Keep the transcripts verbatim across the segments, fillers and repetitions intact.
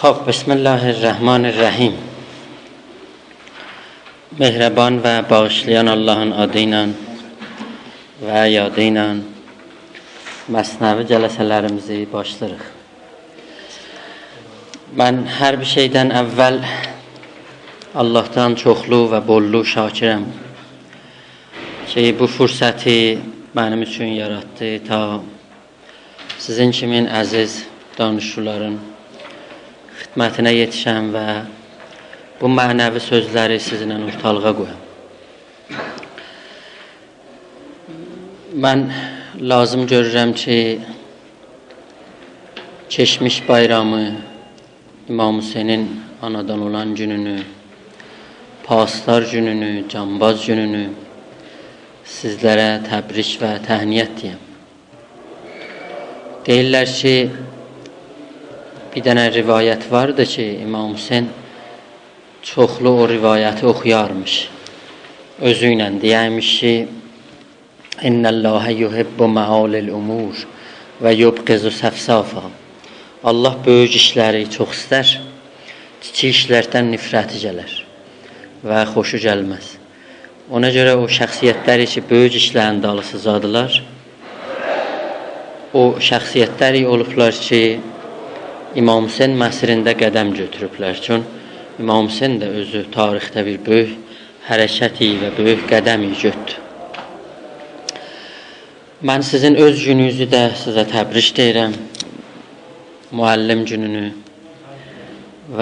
خب، بسم الله الرحمن الرحیم. مهربان و باغیشلایان آللاهین آدی ایله و یادی ایله مثنوی جلسه‌لریمیزی باشلاییریق. من هر بیر شئیدن اول آللاهدان چوخلو و بوللو شاکرم کی، بو فرصتی منیم اوچون یاراتدی، تا سیزین کیمین عزیز دانشجولارین خدمتینه یئتیشم و بو معنوی سؤزلری سیزینله اورتالیغا قویام. من لازیم گؤرورم کی، کئچمیش بایرامی، امام حسینین آنادان اولان گونونو، پاسدار گونونو، جانباز گونونو سیزلره تبریک و تهنیت دئیم. دئییرلر کی، بیر دنه روایت واردی کی، امام حسین چوخلو او روایتی اوخویارمیش. اؤزو ایله دئیرمیش کی، «إن الله يحب معالي الأمور ويبغض سفسافها.» آللاه بؤیوک ایشلری چوخ ایستر، کیچیک ایشلردن نفرتی گلر و خوشو گلمز. اونا گؤره او شخصیتلری کی، بؤیوک ایشلرین دالیسیجادیلار، او شخصیتلری اولوبلار کی، امام حسین مسیرینده قدم گؤتوروبلر. چون امام حسین ده اؤزو تاریخده بیر بؤیوک حرکتی و بؤیوک قدمی گؤتدو. من سیزین اؤز گونونوزو ده سیزه تبریک دئییرم، معلم گونونو، و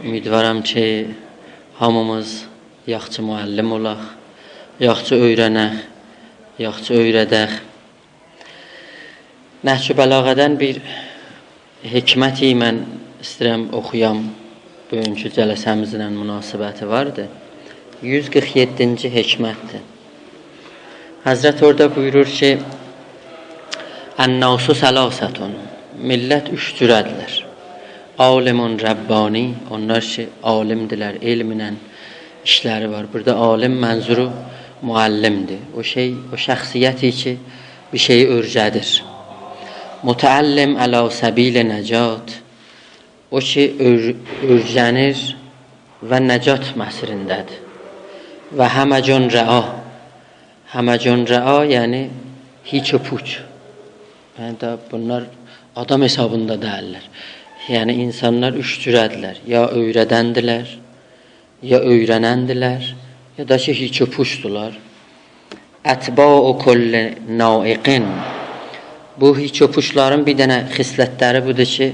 امیدوارام کی، هامیمیز یاخشی معلم اولاق، یاخشی اؤیرنک، یاخشی اؤیره‌دک. نهج البلاغه‌دن بیر حکمتی من ایسته‌ییرم اوخویام، بوگونکو جلسه‌میزله مناسبتی واردی. یوز قیرخ یئددینجی حکمتدیر. حضرت اورادا بویورور کی، «الناس ثلاثة»، میللت اوچ جوره‌دیرلر. «عالم ربانی»، اونلار کی، عالمدیرلر، علمله ایشلری وار. بورادا عالم منظورو معلمدیر. او شئی، او شخصیتی کی، بیر شئیی اؤیره‌دیر. «متعلم علی سبیل نجاة»، او کی، اؤر-، اؤیره‌نیر و نجات مسیرینده‌دیر. «و همج رعاة»، «همج رعاة»، یعنی هیچ و پوچ. یعنی دا بونلار آدام حسابیندا دئییللر. یعنی اینسانلار اوچ جوره‌دیرلر. یا اؤیره‌دندیرلر، یا اؤیره‌نندیرلر، یا دا کی، هیچ و پوچدولار. «أتباع كل ناعق». بو هیچ و پوچلارین بیر دنه خصلتلری بودور کی،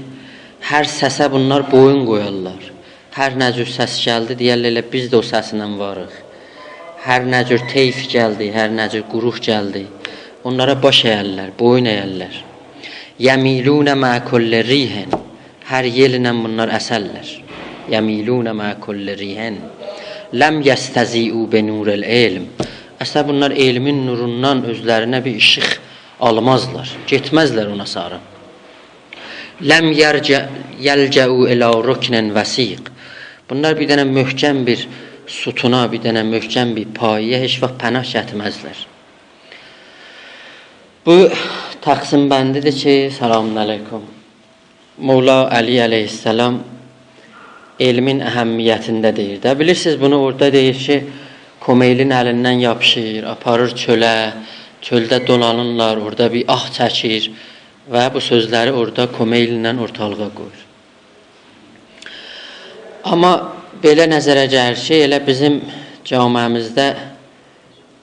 هر سسه بونلار بویون قویارلار. هر نه جور سس گلدی، دئیرلر، «ائله بیز ده او سسله واریق.» هر نه جور طیف گلدی، هر نه جور گروه گلدی، اونلارا باش اَیرلر، بویون اَیرلر. «يميلون مع كل ريح». هر یئلله بونلار اسرلر. «يميلون مع كل ريح. لم يستضيئوا بنور العلم». اصلا بونلار علمین نوروندان اؤزلرینه بیر ایشیق آلمازلار. گئتمزلر اونا ساری. «لم يرج-، يلجأوا إلى ركن وثيق». بونلار بیر دنه محکم بیر ستونا، بیر دنه محکم بیر پایه‌یه هئچ واخت پناه گتیرمزلر. بو تقسیم‌بندی‌دیر کی، سلام علیکم، مولا علی علیه‌السلام علمین اهمیتینده دئییر ده. بیلیرسینیز، بونو اورادا دئییر کی، کمیلین الیندن یاپیشیر، آپاریر چؤله، چؤلده دولانیرلار، اورادا بیر آه چکیر و بو سؤزلری اورادا کمیلینن اورتالیغا قویور. آمما بئله نظره گلیر کی، ائله بیزیم جامعه‌میزده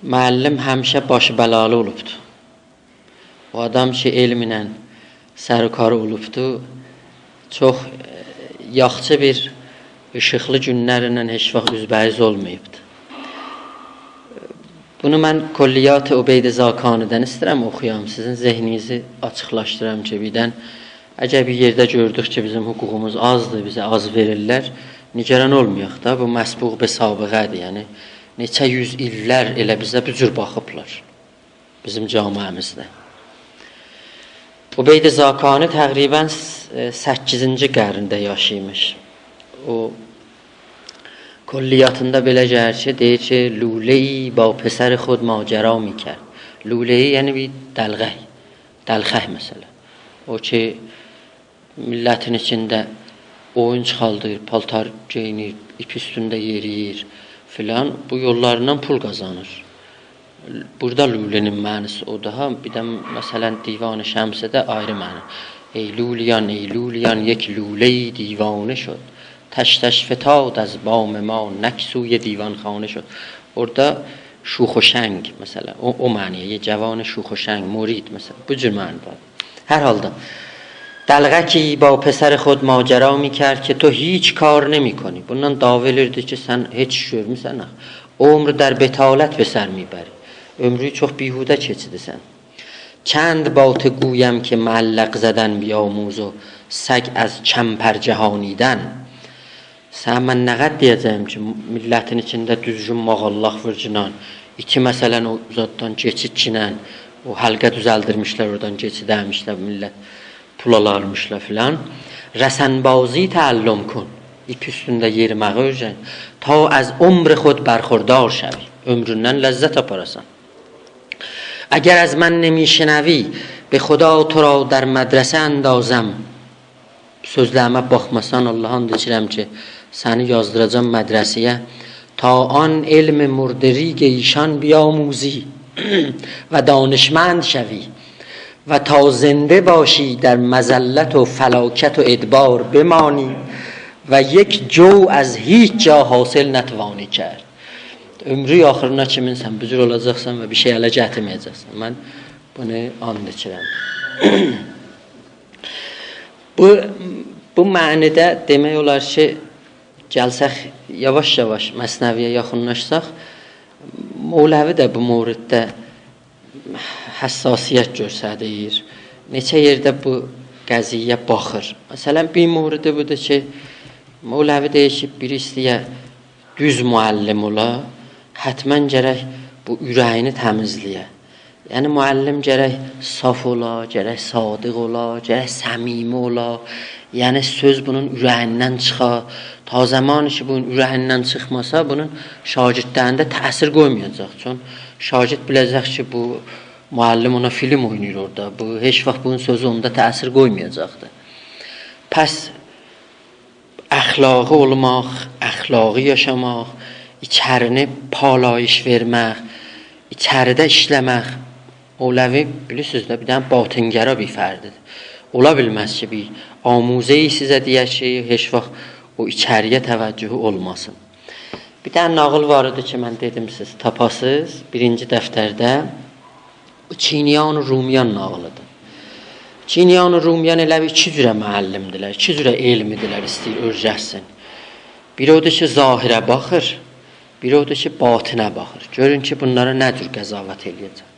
معلم همیشه باشی بلالی اولوبدور. او آدام کی، علمله سر و کار اولوبدو، چوخ، ائ، یاخشی بیر ایشیقلی گونلرله هئچ واخت اوزبه‌اوز اولماییبدی. بونو من کلیات عبید زاکانی‌دن ایسته‌ییرم اوخویام، سیزین ذهنینیزی آچیقلاشدیرام کی، بیردن اگر بیر یئرده گؤردوک کی، بیزیم حقوقوموز آزدیر، بیزه آز وئریرلر، نگران اولمایاق دا، بو مسبوق به سابقه‌دیر. یعنی، نئچه یوز ایللر ائله بیزه بو جور باخیبلار. بیزیم جامعه‌میزده. عبید زاکانی تقریباً س-، ائ، سککیزینجی قرنده یاشایمیش. او کلیاتیندا بئله گلیر کی، دئییر کی، «لوله‌ای با پسر خود ماجرا می‌کرد». لوله‌ای یعنی بیر دلغک، دلخک مثلا. او کی، میللتین ایچینده اویون چیخاردیر، پالتار گئیینیر، ایپ اوستونده یئرییر فلان. بو یوللاریندان پول قازانیر. بورادا لولی‌نین معناسی اودور ها. بیر ده مثلا دیوان شمس‌ده آیری معنا. «ای لولیان، ای لولیان، یک لولی‌ای دیوانه شد. تشتش فتاد از بام ما، نک سوی دیوانخانه شد.» اورادا شوخ و شنگ، مثلا، او، او معنی‌یه، یه جوان شوخ و شنگ، مرید، مثلا، بو جور معنی وار. هر حالدا، «دلقکی با پسر خود ماجرا می‌کرد که تو هیچ کار نمی‌کنی.» بونونان دعوا ائلیردی کی، سن هئچ ایش گؤرمورسن، آخی. «عمر در بطالت به سر می‌بری.» عؤمرو چوخ بیهوده کئچیردیرسن. «چند با تو گویم که معلق زدن بیاموز و سگ از چنپر جهانیدن.» سنه من نه قدر دئیه‌جه‌یم کی، میللتین ایچینده دوزگون ماغاللاق وورگینان، ایتی مثلا او زاددان کئچیتگینن، او حلقه دوزلدیرمیشلر، اورادان کئچیدرمیشلر، میللت پول آلارمیشلار فلان. «رسن‌بازی تعلم کن»، ایپ اوستونده یئریمه‌یی اؤیرن، «تا از عمر خود برخوردار شوی»، عؤمروندن لذت آپاراسان. «اگر از من نمی‌شنوی، به خدا تو را در مدرسه اندازم.» سؤزلریمه باخماسان، آللاها آند ایچیرم کی، سنی یازدیراجاغام مدرسه‌یه. «تا آن علم مرده‌ریگ ایشان بیاموزی و دانشمند شوی و تا زنده باشی در مذلت و فلاکت و ادبار بمانی و یک جو از هیچ جا حاصل نتوانی کرد.» عؤمرو آخیرینا کیمین سن بو جور اولاجاقسان و بیر شئی اله گتیرمه‌یه‌جکسن. من بونو آند ایچیرم. بو، بو معنی‌ده دئمک اولار کی، گلسک یاواش-یاواش مثنوی‌یه یاخینلاشساق، مولوی ده بو موردده حساسیت گؤستریر. نئچه یئرده بو قضیه‌یه باخیر. مثلا، بیر موردی بودور کی، مولوی دئییر کی، بیری ایسته‌یه دوز معلم اولا، حتما گرک بو اوره‌یینی تمیزله‌یه. یعنی، معلم گرک صاف اولا، گرک صادق اولا، گرک صمیمی اولا. یعنی، سؤز بونون اوره‌ییندن چیخا. تا زمانی کی، بونون اوره‌ییندن چیخماسا، بونون شاگردلرینده تأثیر قویمایاجاق. چون شاگرد بیله‌جک کی، بو معلم اونا فیلم اویناییر اورادا. بو، هئچ واخت بونون سؤزو اوندا تأثیر قویمایاجاقدیر. پس اخلاقی اولماق، اخلاقی یاشاماق، ایچرینی پالایش وئرمک، ایچریده ایشله‌مک. مولوی، بیلیرسینیز ده، بیر دنه باطن‌گرا بیر فرددیر. اولا بیلمز کی، بیر آموزه‌ای سیزه دئیه کی، هئچ واخت او ایچری‌یه توجهو اولماسین. بیر دنه ناغیل وار ایدی کی، من دئدیم، سیز تاپاسیز، بیرینجی دفترده. بو چینیان و رومیان ناغیلیدیر. چینیان و رومیان ائله بیل ایکی جوره معلم‌دیرلر، ایکی جوره علم‌دیرلر، ایسته‌ییر اؤیرشسین. بیری اودور کی، ظاهره باخیر، بیری اودور کی، باطنه باخیر. گؤرون کی، بونلارا نه جور قضاوت ائله‌یه‌جک.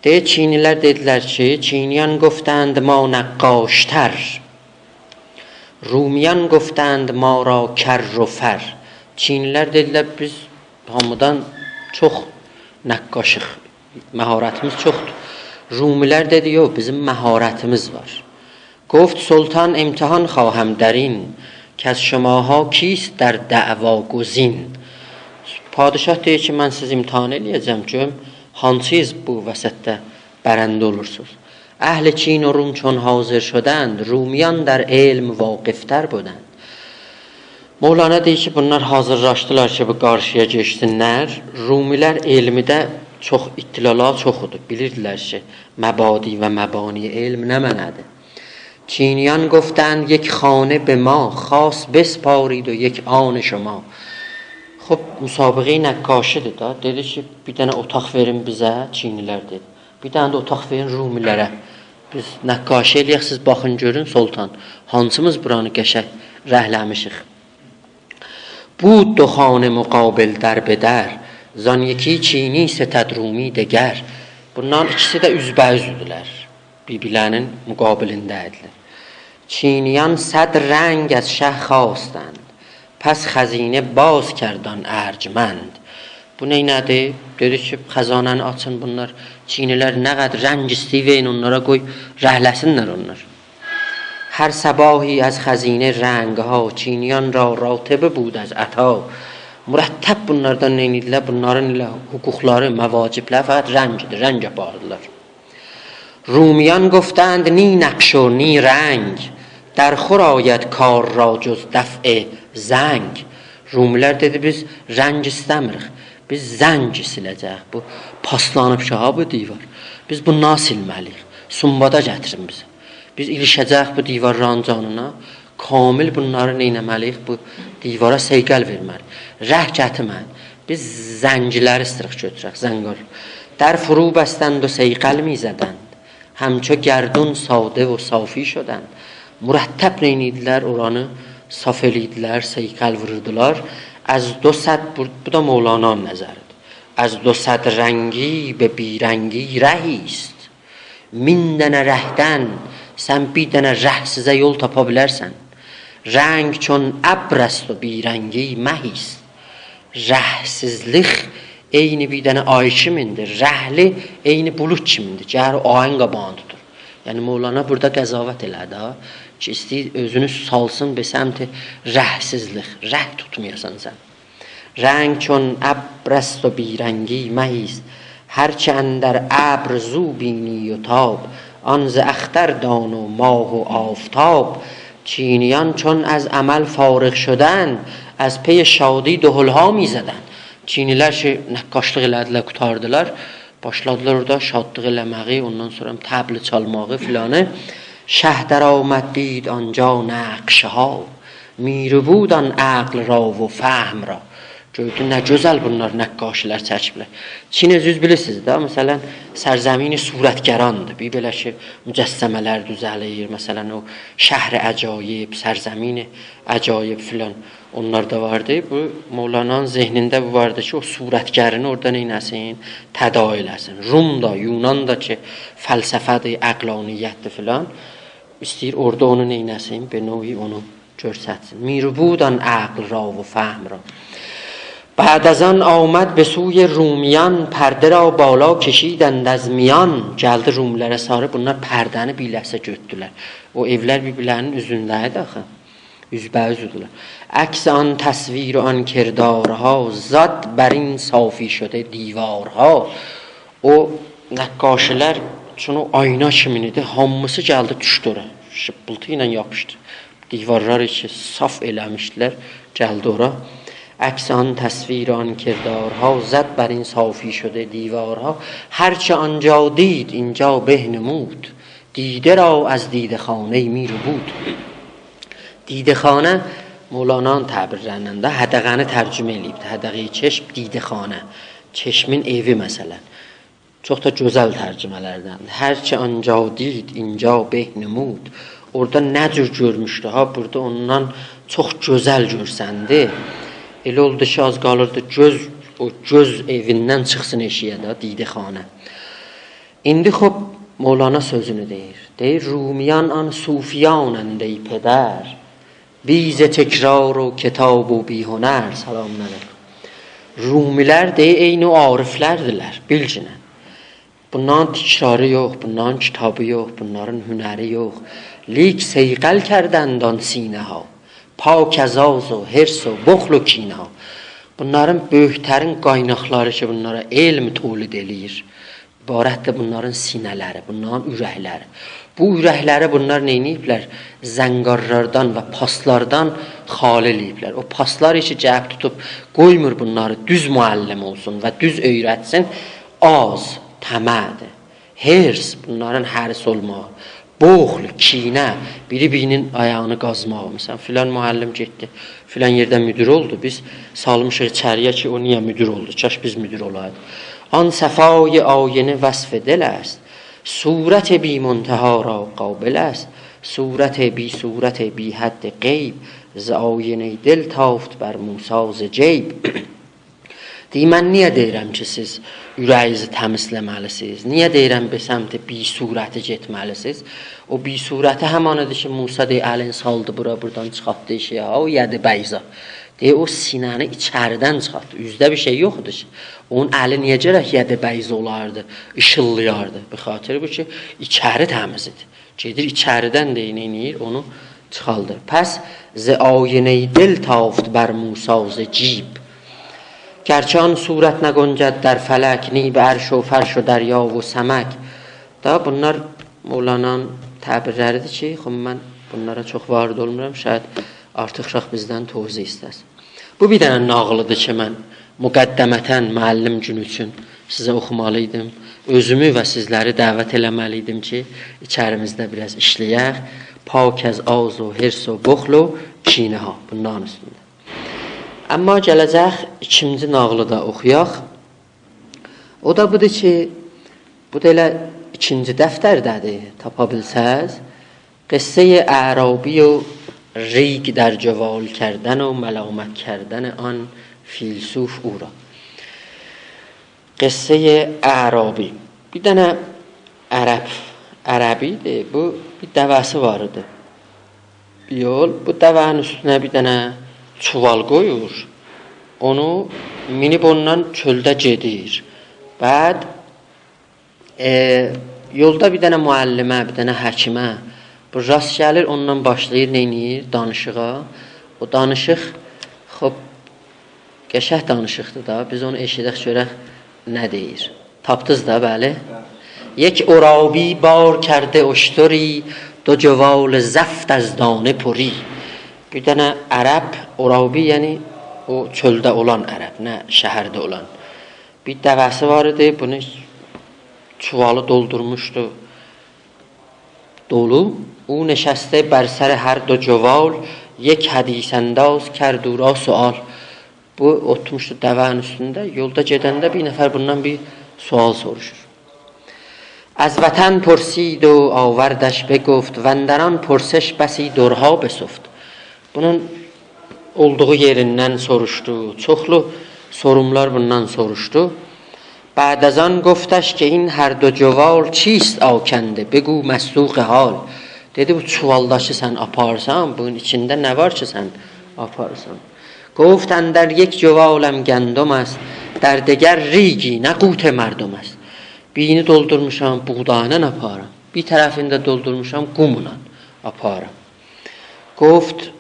دئییر، چینی‌لر دئدیلر کی، «چینیان گفتند ما نقاش‌تر، رومیان گفتند ما را کر و فر.» چینی‌لر دئدیلر، «بیز هامیدان چوخ نقاشیق، مهارتیمیز چوخدور.» رومی‌لر دئدی، «یوخ، بیزیم مهارتیمیز وار.» «گفت سلطان: امتحان خواهم درین، کز شماها کیست در دعوا گزین.» پادشاه دئییر کی، «من سیزی امتحان ائله‌یه‌جم، گؤروم هانسیز بو وسطده برنده اولورسونوز.» «اهل چین و روم چون حاضر شدند، رومیان در علم واقف‌تر بدند.» مولانا دئییر کی، بونلار حاضرلاشدیلار کی، بو قارشییا گئچسینلر. رومی‌لر علمده چوخ اطلاعلاری چوخ ایدی. بیلیردیلر کی، مبادی و مبانی علم نمنه‌دیر. «چینیان گفتند یک خانه به ما، خاص بسپارید و یک آن شما.» خوب، مسابقه‌ی نقاشی‌دیر دا. دئدی کی، «بیر دنه اوتاق وئرین بیزه»، چینی‌لر دئدی. «بیر دنه ده اوتاق وئرین رومی‌لره. بیز نقاشی ائله‌یک، سیز باخین گؤرون، سلطان، هانسیمیز بورانی قشنگ رنگله‌میشیک.» «بود دو خانه مقابل در به در، زان یکی چینی ستد رومی دگر.» بونلارین ایکیسی ده اوزبه‌اوز ایدیلر. بیر-بیرلرینین مقابلینده ایدیلر. «چینیان صد رنگ از شه خواستند، پس خزینه باز کرد آن ارجمند.» بو نئینه‌دی؟ دئدی کی، «خزانه‌نی آچین بونلار.» چینی‌لر نه قدر رنگ ایسته‌ییر، وئرین اونلارا، قوی رنگله‌سینلر اونلار. «هر صباحی از خزینه رنگ‌ها، چینیان را راتبه بود از عطا.» مرتب بونلاردان نه ائدیرلر؟ بونلارین ائله حقوقلاری، مواجبلری فقط رنگ‌دیر، رنگ آپاریرلار. «رومیان گفتند نی نقش و نی رنگ، «درخور آید کار را جز دفع زنگ.» رومی‌لر دئدی: «بیز رنگ ایسته‌میریک. بیز زنگ سیله‌جه‌ییک. بو پاسلانیب شاها بو دیوار. بیز بوندان سیلمه‌لی‌ییک. سومبادا گتیرین بیزه. بیز ایلیشه‌جه‌ییک بو دیوارلارین جانینا. کامل بونلاری نئینه‌مه‌لی‌ییک؟ بو دیوارا صیقل وئرمه‌لی. رنگ گتیرمه‌یین. بیز زنگ‌لری ایسته‌ییریک گؤتورک، زنگار.» «در فرو بستند و صیقل می‌زدند، همچو گردون ساده و صافی شدند.» مرتب نئینیردیلر؟ اورانی صاف ائله‌ییردیلر، صیقل ووروردولار. «از دو صد»، بو، بو دا مولانانین نظری‌دیر. «از دو صد رنگی به بی‌رنگی رهی است.» مین دنه رنگدن سن بیر دنه رنگسیزه یول تاپا بیلرسن؟ «رنگ چون ابر است و بی‌رنگی مهی است.» رنگسیزلیک عینی بیر دنه آی کیمین‌دیر. رنگلی عینی بولود کیمین‌دیر. گلیر او آیین قاباغینی توتور. یعنی مولانا بورادا قضاوت ائله‌دی ها، کی ایسته‌ییر اؤزونو سالسین به سمت رنگسیزلیک. رنگ توتمایاسان سن. «رنگ چون ابر است و بی‌رنگی مهی است، هر چه اندر ابر زو بینی و تاب، آن ز اختر دان و ماه و آفتاب.» چینیان چون از عمل فارغ شدند، از پی شادی دهل‌ها می‌زدند. چینی‌لر کی نقاشلیق ائله‌دیلر، قوتاردیلار، باشلادیلار اورادا شادلیق ائله‌مه‌یی، اوندان سونرا طبل چالماغی فلانی. «شه درآمد دید آنجا نقش‌ها، می‌ربود آن عقل را و فهم را.» گؤردو نه گؤزل بونلار نقاشی‌لر چکیبلر. چین، اؤزونوز بیلیرسینیز ده، مثلا سرزمین صورتگراندیر. بیر بئله کی مجسمه‌لر دوزه‌لیر، مثلا او شهر عجایب، سرزمین عجایب فلان، اونلار دا واردی. بو مولانانین ذهنینده بو واردی کی او صورتگرینی اورادا نئینه‌سین؟ تداعی ائله‌سین. روم دا، یونان دا کی فلسفه‌دیر، عقلانیت‌دیر فلان، ایسته‌ییر اورادا اونو نئینه‌سین؟ به نوعی اونو گؤرستسین. «می‌ربود آن عقل را و فهم را.» «بعد از آن آمد به سوی رومیان، پرده را بالا کشیدند از میان.» گلدی رومی‌لره ساری، بونلار پرده‌نی بیر لحظه گؤتدولر. او ائولر بیر-بیرلرینین اوزونده‌یدی آخی. اوزبه‌اوز ایدیلر. «عکس آن تصویر و آن کردارها، زد بر این صافی شده دیوارها.» او نقاشی‌لر چون او آینا کیمین ایدی، هامیسی گلدی دوشدو اورا. شیپپیلتی ایله یاپیشدی. دیوارلاری کی صاف ائله‌میشدیلر، گلدی اورا. «عکس آن تصویر و آن کردارها، زد بر این صافی شده دیوارها. هر چه آنجا دید اینجا به نمود، دیده را از دیده‌خانه می‌ربود.» دیده‌خانه مولانانین تعبیرلریندن ده، حدقه‌نی ترجمه ائله‌ییبدی. حدقه‌ی چشم، دیده‌خانه. چشمین ائوی مثلا. چوخ دا گؤزل ترجمه‌لردندیر. «هر چه آنجا دید اینجا به نمود.» اورادا نه جور گؤرموشدو ها، بورادا اوندان چوخ گؤزل گؤرسندی. ائله اولدو کی آز قالیردی گؤز، او گؤز ائویندن چیخسین ائشیگه ده، دیده‌خانه. ایندی خوب، مولانا سؤزونو دئییر. دئییر: «رومیان آن صوفیانند ای پدر، بی ز تکرار و کتاب و بی هنر.» سلام علیکم. رومی‌لر دئییر عینی او عارف‌لردیلر، بیلگینن. بونلارین تکراری یوخ، بونلارین کیتابی یوخ، بونلارین هنری یوخ. لیک صیقل کردند آن سینه‌ها، پاک از آز و حرص و بخل و کینه‌ها. بونلارین بؤیوک‌ترین قایناقلاری کی بونلارا علم تولید ائله‌ییر، عبارتدیر بونلارین سینه‌لری، بونلارین اورک‌لری. بو اورک‌لری بونلار نئینییبلر؟ زنگارلاردان و پاسلاردان خالی ائله‌ییبلر. او پاسلار کی گلیب توتوب قویمور بونلاری دوز معلم اولسون و دوز اؤیرتسین، آز، طمع‌دیر. حرص، بونلارین حریص اولماغی. بخل، کینه، بیری بیرینین آیاغینی قازماغی. مثلا فلان معلم گئتدی، فلان یئرده مدیر اولدو. بیز سالمیشیق ایچری‌یه کی او نییه مدیر اولدو؟ کاش بیز مدیر اولایدیق. «آن صفای آینه وصف دل است، صورت بی‌منتها را قابل است. صورت بی صورت بی‌حد غیب، ز آینهٔ دل تافت بر موسی ز جیب.» دئییر: «من نییه دئییرم کی سیز اوره‌یینیزی تمیزله‌مه‌لی‌سینیز؟ نییه دئییرم به سمت بی‌صورتی گئتمه‌لی‌سینیز؟» او بی‌صورتی همانیدیر کی موسی دئییر الین سالدی بورا، بورادان چیخارتدی ائشیگه، ها، او ید بیضا. دئییر او سینه‌نی ایچریدن چیخارتدی. اوزده بیر شئی یوخ ایدی کی. اونون الی نییه گرک ید بیضا اولاردی، ایشیلدایاردی؟ به خاطر بو کی ایچری تمیز ایدی. گئدیر ایچریدن ده نئینیر؟ اونو چیخاردیر. پس «ز آینهٔ دل تافت بر موسی ز جیب». «گرچه آن صورت نگنجد در فلک، نی به عرش و فرش و دریا و سمک.» دا بونلار مولانانین تعبیرلریدیر کی خوب من بونلارا چوخ وارد اولمورام، شاید آرتیق اوشاق بیزدن توضیح ایسته‌سین. بو بیر دنه ناغیلیدیر کی، من مقدمتاً معلم گونو اوچون سیزه اوخومالی ایدیم. اؤزومو و سیزلری دعوت ائله‌مه‌لی ایدیم کی، ایچریمیزده بیر آز ایشله‌یک. پاک از آز و حرص و بخل و کینه‌ها، بوندان اوستونده. اما گله‌جک ایکینجی ناغیلی دا اوخویاق. او دا بودور کی، بو دا ائله ایکینجی دفترده‌دیر، تاپا بیلسز. قصهٔ اعرابی و ریگ در جوال کردن و ملامت کردن آن فیلسوف او را. قصهٔ اعرابی. بیر دنه عرب، عربی‌دیر. بو بیر دوه‌سی وار ایدی. یول، بو دوه‌نین اوستونه بیر دنه چووال قویور. اونو مینیب اونونلا چؤلده گئدیر. بعد، ائ، یولدا بیر دنه معلمه، بیر دنه حکیمه بو راست گلیر، اونونلا باشلاییر، نئینیر؟ دانیشیغا. او دانیشیق، خوب، قشنگ دانیشیقدیر دا. بیز اونو ائشیدک، گؤرک نه دئییر. تاپدینیز دا، بلی. یک عرابی بار کرده اشتری، دو جوال زفت از دانه پری. بیر دنه عرب، عرابی، یعنی او چؤلده اولان عرب، نه شهرده اولان. بیر دوه‌سی وار ایدی، بونو چووالی دولدورموشدو دولو. او نشسته بر سر هر دو جوال، یک حدیث انداز کرد او را سؤال. بو اوتورموشدو دوه‌نین اوستونده، یولدا گئدنده بیر نفر بوندان بیر سؤال سوروشور. از وطن پرسید و آوردش بگفت، واندر آن پرسش بسی درها بسفت. بونون اولدوغو یئریندن سوروشدو، چوخلو سوروملار بوندان سوروشدو. بعد از آن گفتش که این هر دو جوال چیست آکنده، بگو مصدوق حال. دئدی، بو چووالدا کی سن آپاریرسان، بونون ایچینده نه وار کی سن آپاریرسان؟ گفت اندر یک جوالم گندم است، در دگر ریگی نه قوت مردم است. بیرینی دولدورموشام، بوغدایلا آپاریرام. بیر طرفینی ده دولدورموشام، قوملا آپاریرام. گفت،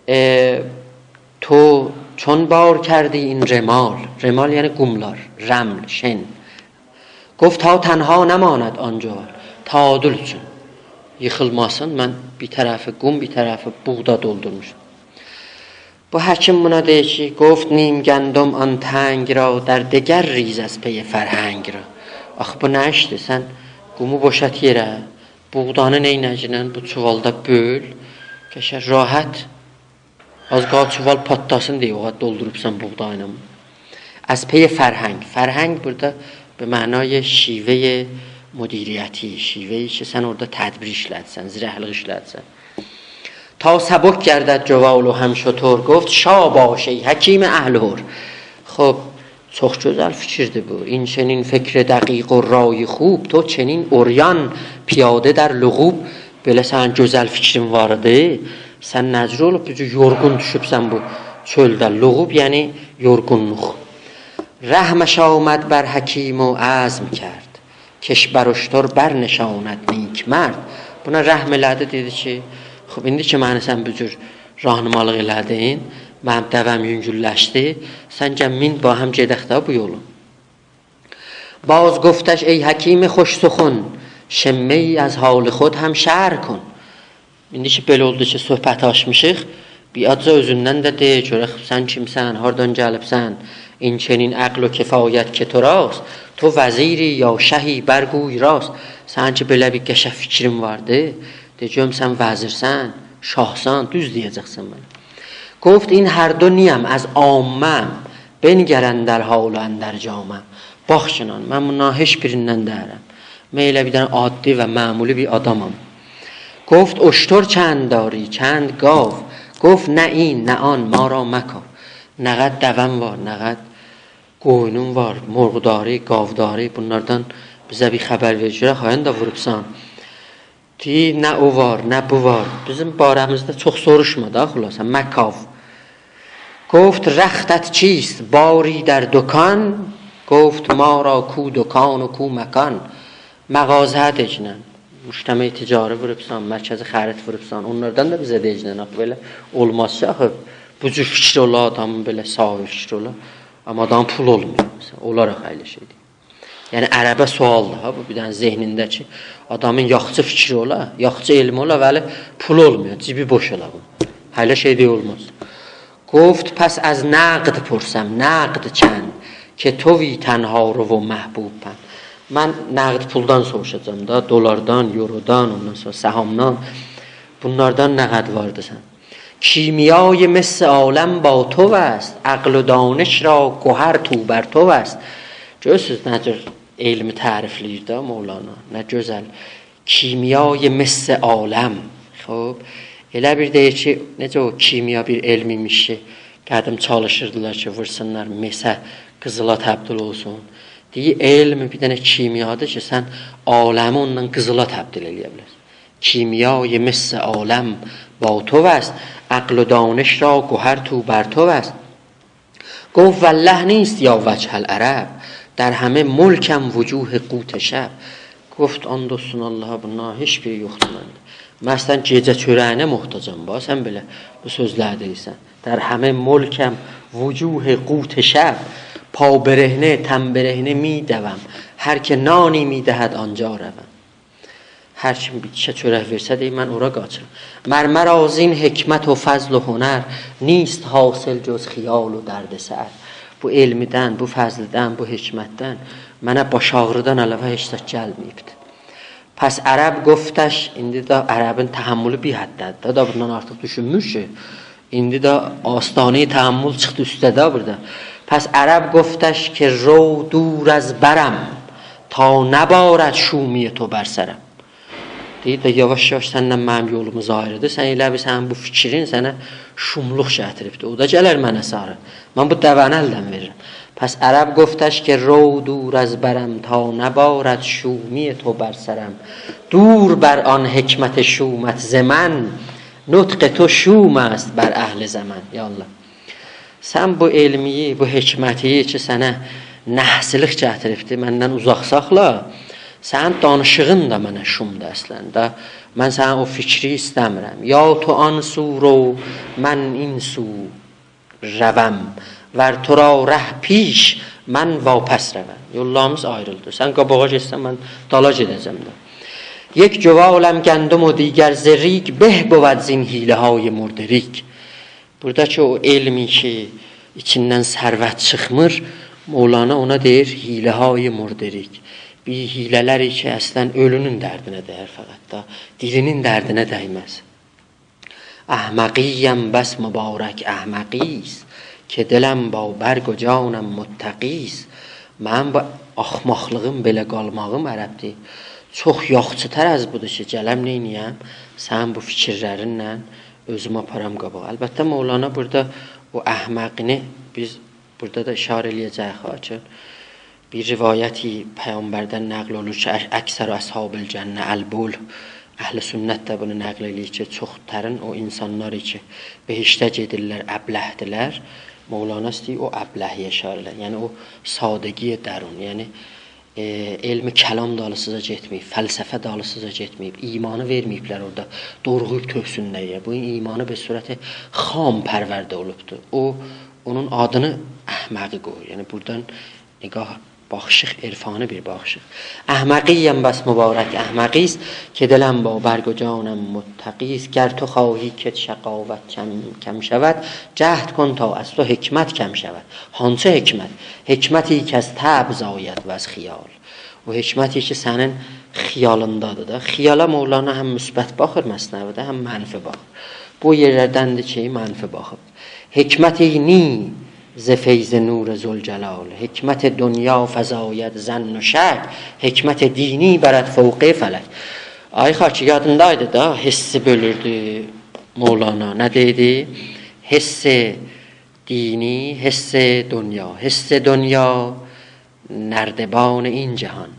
ائ، تو چون بار کردی این رمال؟ رمال یعنی قوملار، رمل، شن. گفت تا تنها نماند آن جوال. تعادل اوچون، ییخیلماسین، من بیر طرفی قوم، بیر طرفی بوغدا دولدورموشام. بو حکیم بونا دئییر کی، گفت نیم گندم آن تنگ را، در دگر ریز از پی فرهنگ را. آخی بو نه ایشدیر؟ سن قومو بوشالت یئره، بوغدانی نئینه‌گینن بو چووالدا بؤل، قشنگ راحت، آز قالا چووال پاتلاسین دئیه او قدر دولدوروبسان بوغدایلا. از پی فرهنگ. فرهنگ بورادا به معنای شیوهٔ مدیریتی، شیوه‌ای کی سن اورادا تدبیر ایشلدیسن، زیرکلیک ایشلدیسن. تا سبک گردد جوال و هم شتر، گفت شاباش ای حکیم اهل حر. خوب، چوخ گؤزل فیکیردیر بو. این چنین فکر دقیق و رای خوب، تو چنین عریان پیاده در لغوب. بئله سنین گؤزل فیکرین وار ایدی، سن نه جور اولوب بو جور یورغون دوشوبسن بو چؤلده؟ لغوب یعنی یورغونلوق. رحمش آمد بر حکیم و عزم کرد، کش بر اشتر برنشاند نیک مرد. بونا رحم ائله‌دی، دئدی کی، خوب، ایندی کی منی سن بو جور راهنمالیق ائله‌دین، منیم دوه‌م یونگوللشدی، سن گل مین، باهم گئدک ده بو یولو. باز گفتش ای حکیم خوش سخن، شمه‌ای از حال خود هم شرح کن. ایندی کی بئله اولدو کی صحبتی آچمیشیق، بیر آزجا اؤزوندن ده دئ، گؤرک سن کیمسن، هاردان گلیبسن؟ این چنین عقل و کفایت که تو راست، تو وزیری یا شهی برگوی راست. سنین کی بئله بیر قشنگ فیکرین واردی، دئ گؤروم سن وزیرسن، شاهسان، دوز دئیه‌جکسن منه. گفت این هر دو نیم از عامه‌ام، بنگر اندر حال و اندر جامه‌ام. باخ کی، من بونلارین هئچ بیریندن دئییرم. من ائله بیر دنه عادی و معمولی بیر آدامام. گفت اشتر چند داری، چند گاو؟ گفت نه این، نه آن، ما را مکاو. نه قدر دوه‌ن وار، نه قدر قویونون وار، مرغداری، گاوداری، بونلاردان بیزه بیر خبر وئر، گؤرک هایاندا ووروبسان. دئییر نه او وار، نه بو وار. بیزیم باره‌میزده چوخ سوروشما دا، خلاصه، مکاو. گفت رختت چیست باری در دکان؟ گفت ما را کو دکان و کو مکان. مغازه دئگینن، مجتمع تجاری ووروبسان، مرکز خرید ووروبسان، اونلاردان دا بیزه دئگینن. آخی بئله اولماز کی، آخی بو جور فیکری اولا آدامین، بئله صاحب فیکری اولا، اما آدامین پولو اولمویا، مثلا، اولاراق ائله شئیدیر. یعنی عربه سؤالدیر ها، بو بیر دنه ذهنینده کی، آدامین یاخشی فیکری اولا، یاخشی علمی اولا، ولی پول اولمویا، جیبی بوش اولا بونون. هله شئی ده اولماز. گفت: «پس از نقد پرسم، نقد چند، که تویی تنهارو و محبوب پند.» من نقد پولدان سوروشاجاغام دا، دلاردان، یورودان، اوندان سونرا سهامدان. بونلاردان نه قدر واردی سن؟ «کیمیای مس عالم با تو است، عقل و دانش را گهر تو بر تو است.» گؤرورسونوز نه جور علمی تعریفله‌ییر ده مولانا، نه گؤزل. «کیمیای مس عالم.» خوب، ائله بیر دئییر کی، نئجه او کیمیا بیر علم ایمیش کی، قدیم چالیشیردیلار کی، وورسونلار مسه، قیزیلا تبدیل اولسون. دئییر، علم بیر دنه کیمیادیر کی، سن عالمی اوننان قیزیلا تبدیل ائله‌یه بیلرسن. «کیمیای مس عالم با تو است، عقل و دانش را گهر تو بر تو است.» گفت: «والله نیست یا وجه العرب، در همه ملکم وجوه قوت شب.» گفت: «آند اولسون آللاها، بونلارین هئچ بیری یوخدور منده. من سن گئجه چؤره‌یینه محتاجام، باخ، سن بئله بو سؤزلری دئییرسن. در همه ملکم وجوه قوت شب، پا برهنه، تن برهنه می‌دوم، هر که نانی می‌دهد آنجا روم.» هر کیم بیر تیکه چؤرک وئرسه، دئییر، من اورا قاچیرام. «مر مرا زین حکمت و فضل و هنر، نیست حاصل جز خیال و دردسر.» بو علمدن، بو فضلدن، بو حکمتدن منه باش آغریدان علاوه هئچ زاد گلمه‌ییبدی. پس عرب گفتش، ایندی ده عربین تحملو بیر حدده‌دیر دا، دا بوندان آرتیق دوشونمور کی. ایندی ده آستانه‌ی تحمل چیخدی اوسته ده بورادا. پس عرب گفتش که رو دور از برم، تا نبارد شومی تو بر سرم. دئییر ده، یاواش-یاواش سنن منیم یولوموز آیریدیر. سن ائله بیل سنین بو فیکرین سنه شوملوق گتیریبدیر. او دا گلر منه ساری. من بو دوه‌نی الدن وئریرم. پس عرب گفتش که رو دور از برم، تا نبارد شومی تو بر سرم. دور بر آن حکمت شومت ز من، نطق تو شوم است بر اهل زمن. یا الله. سن بو علمی، بو حکمتی کی، سنه نحسلیق گتیریبدی، مندن اوزاق ساخلا. سنین دانیشیغین دا منه شومدور اصلینده. من سنین او فیکری ایسته‌میرم. یا تو آن سو رو، من این سو روم، ور تو را ره پیش، من واپس روم. یوللاریمیز آیریلدی. سن قاباغا گئتسن، من دالا گئده‌جم ده. یک جوالم گندم و دیگر ز ریگ، به بود زین حیله‌های مرده‌ریگ. بورادا کی او علمی کی، ایچیندن ثروت چیخمیر، مولانا اونا دئییر، حیله‌های مرده‌ریگ. بیر حیله‌لر کی، اصلاً اؤلونون دردینه دیر فقط دا، دیری‌نین دردینه دیمز. احمقیم بس مبارک احمقی‌ست، که دلم با برگ و جانم متقی‌ست. منیم بو آخماقلیغیم، بئله قالماغیم عربدیر، چوخ یاخشی‌تر از بودور کی، گلم نئینییم؟ سنین بو فیکیرلرینله اؤزومو آپارام قاباغا. البته، مولانا بورادا او احمقینی بیز بورادا دا اشاره ائله‌یه‌جه‌ییک ها، چون بیر روایتی پیغمبردن نقل اولور کی، «اک-، اکثر اصحاب الجنة البله.» اهل سنت ده بونو نقل ائله‌ییر کی، چوخ‌ترین او اینسانلار کی، بهشته گئدیرلر، ابله‌دیرلر. مولانا ایسته‌ییر او ابلهیه اشاره ائله‌یه. یعنی او سادگی درون، یعنی، ائ، علم کلام دالیسیجا گئتمه‌ییب، فلسفه دالیسیجا گئتمه‌ییب، ایمانی وئرمه‌ییبلر اورادا دوغراییب تؤکسونلر یئره. بو ایمانی به صورت خام پرورده اولوبدور. او اونون آدینی احمقی قویور. یعنی بورادان نگاه، باخیشیق، عرفانی بیر باخیشیق. احمقیم بس مبارک احمقی‌ست، که دلم با برگ و جانم متقی‌ست. گر تو خواهی کت شقاوت کم، کم شود، جهد کن تا از تو حکمت کم شود. هانسی حکمت؟ حکمتی کز طبع زاید وز خیال. او حکمتی کی، سنین خیالیندادیر دا. خیالا مولانا هم مثبت باخیر مثنوی‌ده، هم منفی باخیر. بو یئرلردندیر کی، منفی باخیر. حکمتی نی ز فیض نور ذوالجلال، حکمت دنیا فزاید ظن و شک، حکمت دینی برد فوق فلک. آی خاکی، یادیندایدی دا، حسی بؤلوردو مولانا. نه دئییردی؟ حس دینی، حس دنیا. حس دنیا نردبان این جهان،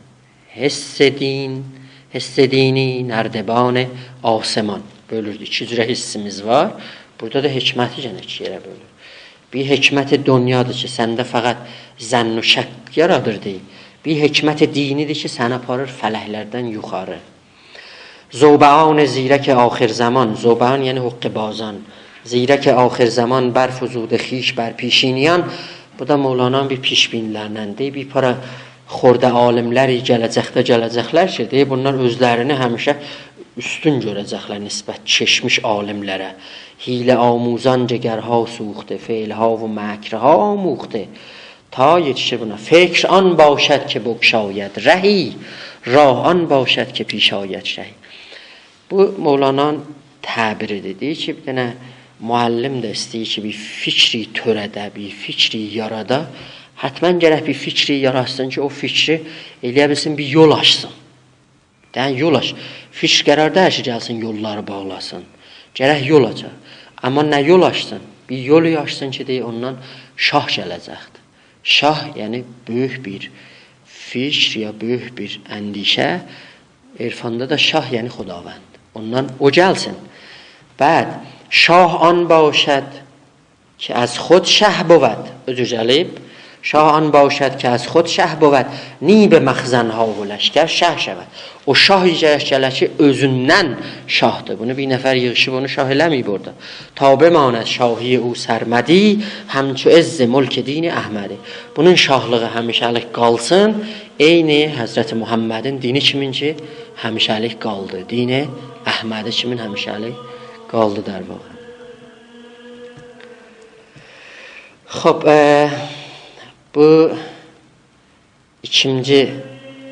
حس دین، حس دینی نردبان آسمان. بؤلوردو. ایکی جوره حسیمیز وار. بورادا دا حکمتی یئنه ایکی یئره بؤلور. بیر حکمت دنیادیر کی، سنده فقط ظن و شک یارادیردی. بیر حکمت دینی‌دیر کی، سنی آپاریر فلکلردن یوخاری. ذوبعان زیرک آخرزمان، ذوبعان یعنی حقه‌بازان، زیرک آخرزمان برفزوده خویش بر پیشینیان. بو دا مولانانین بیر پیش‌بینی‌لریندندیر. بیر پارا خرده عالم‌لری گله‌جکده گله‌جکلر کی، دئییر، بونلار اؤزلرینی همیشه اوستون گؤره‌جکلر نسبت کئچمیش عالم‌لره. حیله‌آموزان جگرها سوخته، فعل‌ها و مکرها آموخته. تا یئتیشیر بونا: «فکر آن باشد که بگشاید رهی، راه آن باشد که پیش آید شهی.» بو مولانانین تعبیری‌دیر. دئییر کی، بیر دنه معلم ده ایسته‌ییر کی، بیر فیکری تؤره‌ده، بیر فیکری یارادا. حتماً گرک بیر فیکری یاراتسین کی، او فیکری ائلیه بیلسین، بیر یول آچسین. دنه یول آچ. فیکر قرار دئییل کی، گلسین یوللاری باغلاسین. گرک یول آچا. آمما نه یول آچسین؟ بیر یول آچسین کی، دئییر، اوندان شاه گله‌جکدیر. شاه، یعنی بؤیوک بیر فیکر یا بؤیوک بیر اندیشه. عرفاندا دا شاه، یعنی خداوند. اوندان او گلسین. بعد، «شاه آن باشد که از خود شه بود»، اؤزو گلیب. «شاه آن باشد که از خود شه بود، نی به مخزن‌ها و لشکر شه شود.» او شاه گرک گله کی، اؤزوندن شاهدیر. بونو بیر نفر ییغیشیب اونو شاه ائله‌مه‌ییب اورادا. «تا بماند شاهی او سرمدی، همچو عز ملک دین احمدی.» بونون شاهلیغی همیشه‌لیک قالسین، عین حضرت محمدین دینی کیمین کی، همیشه‌لیک قالدی. دین احمدی کیمین همیشه‌لیک قالدی، در واقع. خوب، ائ، بو ایکینجی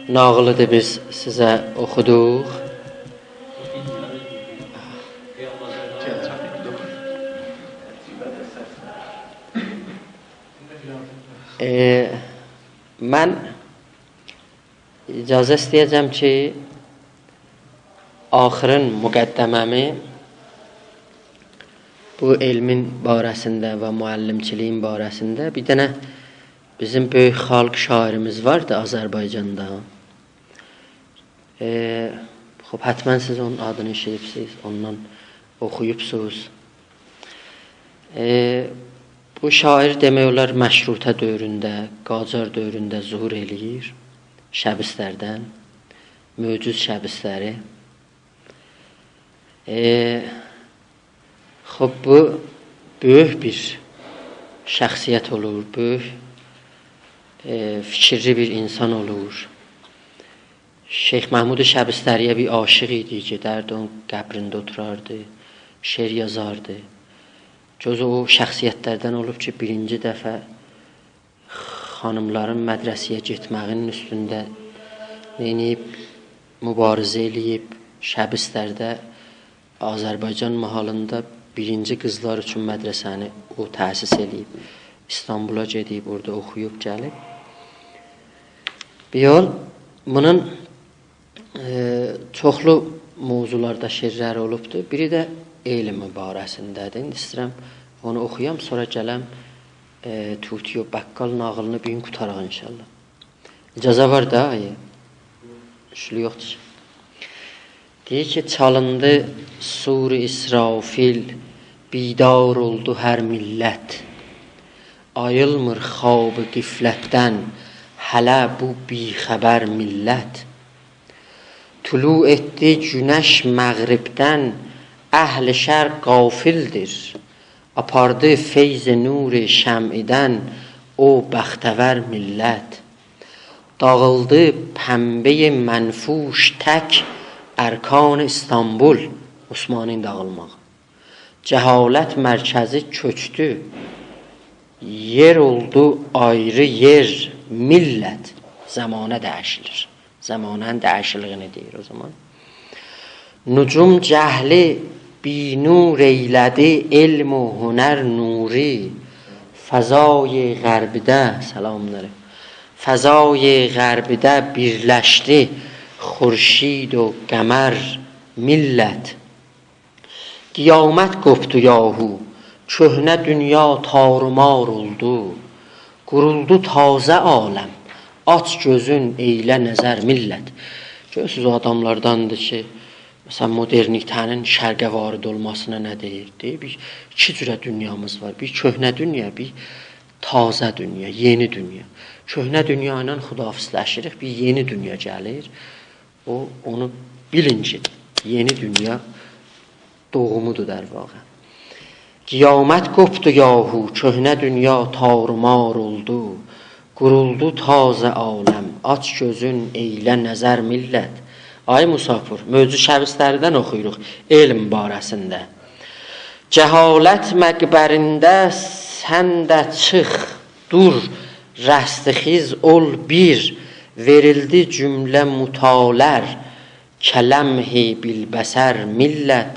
ناغیلیدیر، بیز سیزه اوخودوق. ائ، من اجازه ایسته‌یه‌جم کی، آخرین مقدمه‌می بو علمین باره‌سینده و معلم‌چیلیگین باره‌سینده، بیر دنه بیزیم بؤیوک خالق شاعیریمیز واردی آذربایجاندا. ائ، خوب، حتماً سیز اونون آدینی ائشیدیبسیز، اوندان اوخویوبسوز. ائ، بو شاعیر، دئمک اولار، مشروطه دؤورونده، قاجار دؤورونده ظهور ائله‌ییر. شبستردن، معجز شبستری. ائ، خوب، بو بؤیوک بیر شخصیت اولور، بؤیوک، ائ، فیکیرلی بیر اینسان اولور. شیخ محمود شبستری‌یه بیر عاشیق ایدی، گئدردی اونون قبرینده اوتوراردی، شعر یازاردی. جزو او شخصیت‌لردن اولوب کی، بیرینجی دفعه خانیملارین مدرسه‌یه گئتمه‌یینین اوستونده نئینییب، مبارزه ائله‌ییب، شبسترده، آذربایجان ماحالیندا بیرینجی قیزلار اوچون مدرسه‌نی او تأسیس ائله‌ییب. ایستانبولا گئدیب، اورادا اوخویوب گلیب. بیر یول، بونون، ائ، چوخلو موضوعلاردا شعرلری اولوبدور. بیری ده علم باره‌سینده‌دیر. ایندی ایسته‌ییرم اونو اوخویام، سونرا گلم، ائ، طوطی و بقال ناغیلینی بیر گون قوتاراق انشاءالله. اجازه وار دا، آیه. مشکل یوخدور. دئییر کی، چالیندی صور اسرافیل، بیدار اولدو هر ملت. آییلمیر خواب غفلتدن هله بو بی‌خبر ملت. طلوع ائتدی گونش مغربدن، اهل شرق غافلدیر. آپاردی فیض نور شمعدن او بختور ملت. داغیلدی پنبهٔ منفوش تک ارکان ایستانبول، عثمانی‌نین داغیلماغی. جهالت مرکزی کؤچدو، یئر اولدو آیری یئر، ملت. زمانه دییشیلیر. زمانه‌نین دییشیکلیگینی دئییر او زامان. نجوم جهلی بی‌نور ائیله‌دی، علم و هنر نوری. فضای غربده، سلام علیکم. فضای غربده بیرلشدی خورشید و قمر، ملت. قیامت قوپدو یاهو، کؤهنه دونیا تارومار اولدو. قورولدو تازه عالم، آچ گؤزون، ائیله نظر، ملت. گؤرورسونوز، او آداملارداندیر کی، مثلا، مدرنیته‌نین شرقه وارد اولماسینا نه دئییر؟ دئییر، بیر، ایکی جوره دونیامیز وار. بیر کؤهنه دونیا، بیر تازه دونیا، یئنی دونیا. کؤهنه دونیا ایله خداحافظلشیریک، بیر یئنی دونیا گلیر. او، اونو بیلین کی، یئنی دونیا دوغومودور در واقع. قیامت قوپدو یاهو، کؤهنه دونیا تارومار اولدو. قورولدو تازه عالم، آچ گؤزون، ائیله نظر، ملت. آی مسافر، معجز شبستری‌دن اوخویوروق علم باره‌سینده. جهالت مقبرینده سن ده چیخ، دور، رستخیز اول بیر، وئریلدی جمله متاعلر، کلمح بالبصر، ملت.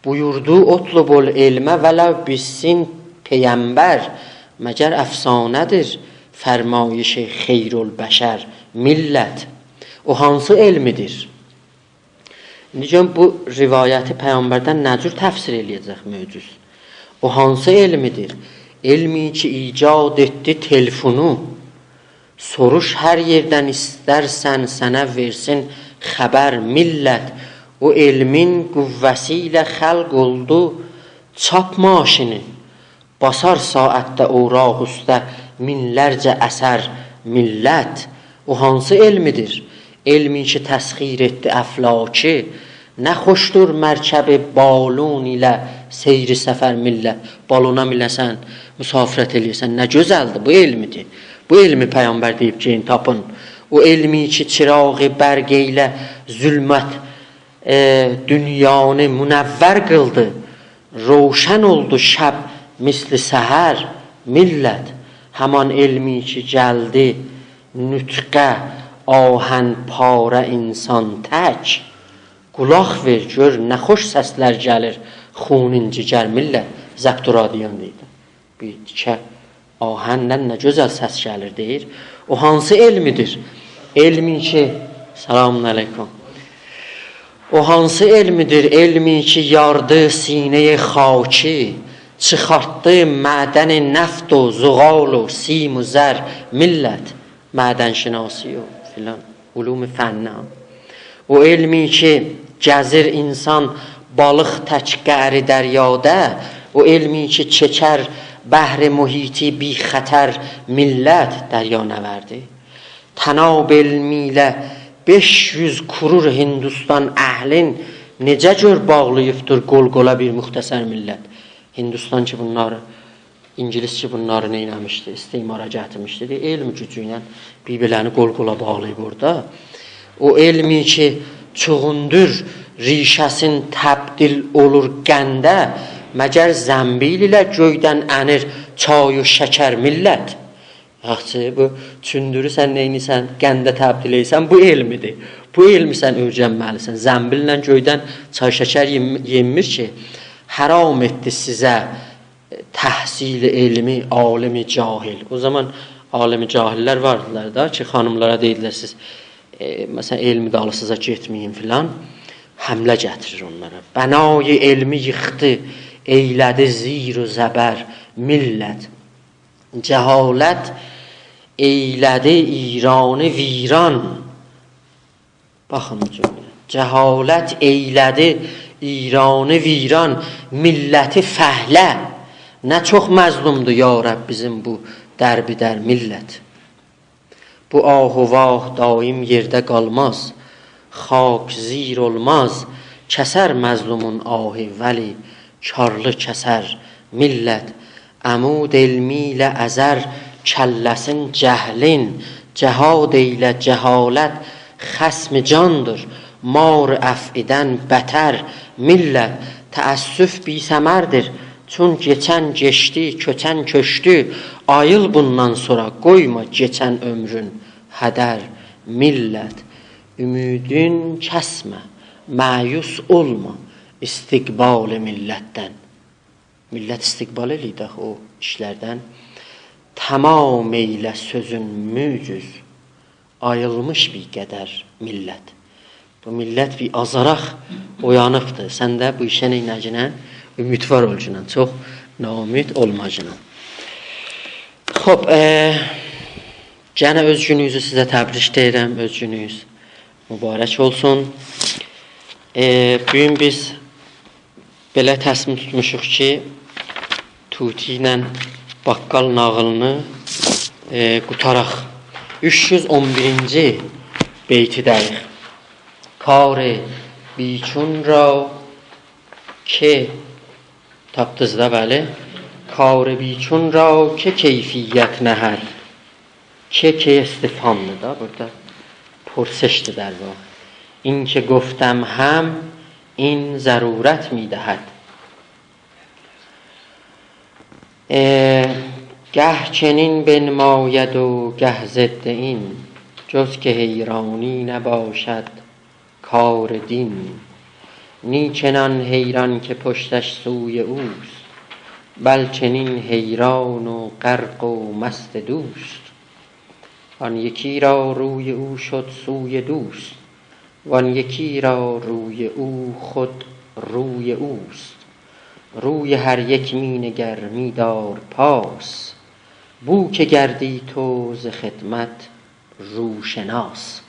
بویوردو: «اطلبوا العلم ولو بالصین» پیغمبر، مگر افسانه‌دیر فرمایش خیرالبشر، ملت؟ او هانسی علمدیر؟ ایندی گؤرون، بو روایتی پیغمبردن نه جور تفسیر ائله‌یه‌جک معجز؟ او هانسی علمدیر؟ علمی کی ایجاد ائتدی تلفونو، سوروش هر یئردن ایسترسن، سنه وئرسین خبر، ملت. او علمین قوه‌سی ایله خلق اولدو چاپ ماشینی، باسار ساعتده اوراق اوسته مینلرجه اثر، ملت. او هانسی علمدیر؟ علمی کی تسخیر ائتدی افلاکی، نه خوشدور مرکب بالون ایله سیر سفر، ملت. بالونا مینه‌سن، مسافرت ائله‌یه‌سن، نه گؤزلدیر، بو علمدیر؟ بو علمی پیغمبر دئییب: «گئدین تاپین»؟ او علمی کی چراغ برق ایله ظلمت، ائ، دونیانی منور قیلدی، روشن اولدو شب مثل سحر، ملت. همان علمی کی گلدی نطقه آهن‌پاره انسان تک، قولاق وئر، گؤر نه خوش سسلر گلیر خونین جگر، ملت. ضبط و رادیوان دئییر. بیر تیکه آهندن نه گؤزل سس گلیر، دئییر. او هانسی علمدیر؟ علمی کی، سلام علیکم. او هانسی علمدیر؟ علمی کی یاردی سینه‌ی خاکی، چیخارتدی معدن نفت و زغال و سیم و زر، ملت. معدن‌شناسی و فلان، علوم فنی. او علمی کی گزیر انسان بالیق تک قعر دریادا، او علمی کی چکر بحر محیطی بی‌خطر، ملت، دریانوردی. طناب علمی ایله بئش یوز کرور هندوستان اهلین نئجه گؤر باغلاییبدیر قول-قولا بیر مختصر، ملت؟ هندوستان کی بونلاری، اینگیلیس کی بونلاری نئینه‌میشدی؟ استعمارا گتیرمیشدی. دئییر، علم گوجو ایله بیر-بیرلرینی قول-قولا باغلاییب اورادا. او علمی کی چغندر ریشه‌سین تبدیل اولور قنده، مگر زنبیل ایله گؤیدن انیر چای و شکر، ملت؟ یاخشی، بو چوندورو سن نئینیرسن، قنده تبدیل ائدیرسن، بو علمدیر؟ بو علمی سن اؤیرنمه‌لیسن؟ زنبیلله گؤیدن چای شکر یئم-، یئنمیر کی. حرام ائتدی سیزه تحصیل علمی عالم جاهل. او زامان عالم جاهل‌لر واردیلار دا کی خانیملارا دئییردیلر: «سیز، ائ، مثلا، علم دالیسیجا گئتمه‌یین» فلان. حمله گتیریر اونلارا. بنای علمی ییخدی، ائیله‌دی زیر و زبر، ملت. جهالت ائیله‌دی ایرانی ویران. باخین بو جمله‌یه. جهالت ائیله‌دی ایرانی ویران، ملتی فهله. نه چوخ مظلومدور یا رب بیزیم بو دربه‌در ملت. بو آه و واه دایم یئرده قالماز، خاک زیر اولماز، کسر مظلومون آهی، ولی کارلی کسر، ملت. عمود علمی ایله ازر کله‌سین جهلین، جهاد ائیله، جهالت خصم جاندیر، مار افعی‌دن بتر، ملت. تأسف بی‌ثمردیر، چون کئچن کئچدی، کؤچن کؤچدو، آییل بوندان سونرا، قویما کئچن عؤمرون هدر، ملت. امیدین کسمه، مأیوس اولما استقبال ملتدن. ملت استقبال ائله‌ییر ده او ایشلردن. تمام ائیله سؤزون معجز، آییلمیش بیر قدر ملت. بو ملت بیر آزاراق اویانیبدیر. سن ده بو ایشه نئینه‌گینن؟ امیدوار اولگینن. چوخ ناامید اولماگینن. خوب، ائ، گئنه اؤز گونونوزو سیزه تبریک دئییرم. اؤز گونونوز مبارک اولسون. ائ، بو گون بیز بئله تصمیم توتموشوق کی، طوطی ایله باققال ناغیلینی، ائ، قوتاراق. اوچ یوز اون بیرینجی بیتی‌ده‌ییک. «کار بی‌چون را که»، تاپدینیز دا، بلی. «کار بی‌چون را که کیفیت نهد، که، که استفهامدیر دا، بورادا پرسشدیر در واقع. «این که گفتم هم، این ضرورت می‌دهد.» اه، گه چنین بنماید و گه ضد این، جز که حیرانی نباشد کار دین. نی چنان حیران که پشتش سوی اوست، بل چنین حیران و غرق و مست دوست. آن یکی را روی او شد سوی دوست، وان یکی را روی او خود روی اوست. روی هر یک می‌نگر، می‌دار پاس، بو که گردی تو ز خدمت روشناس.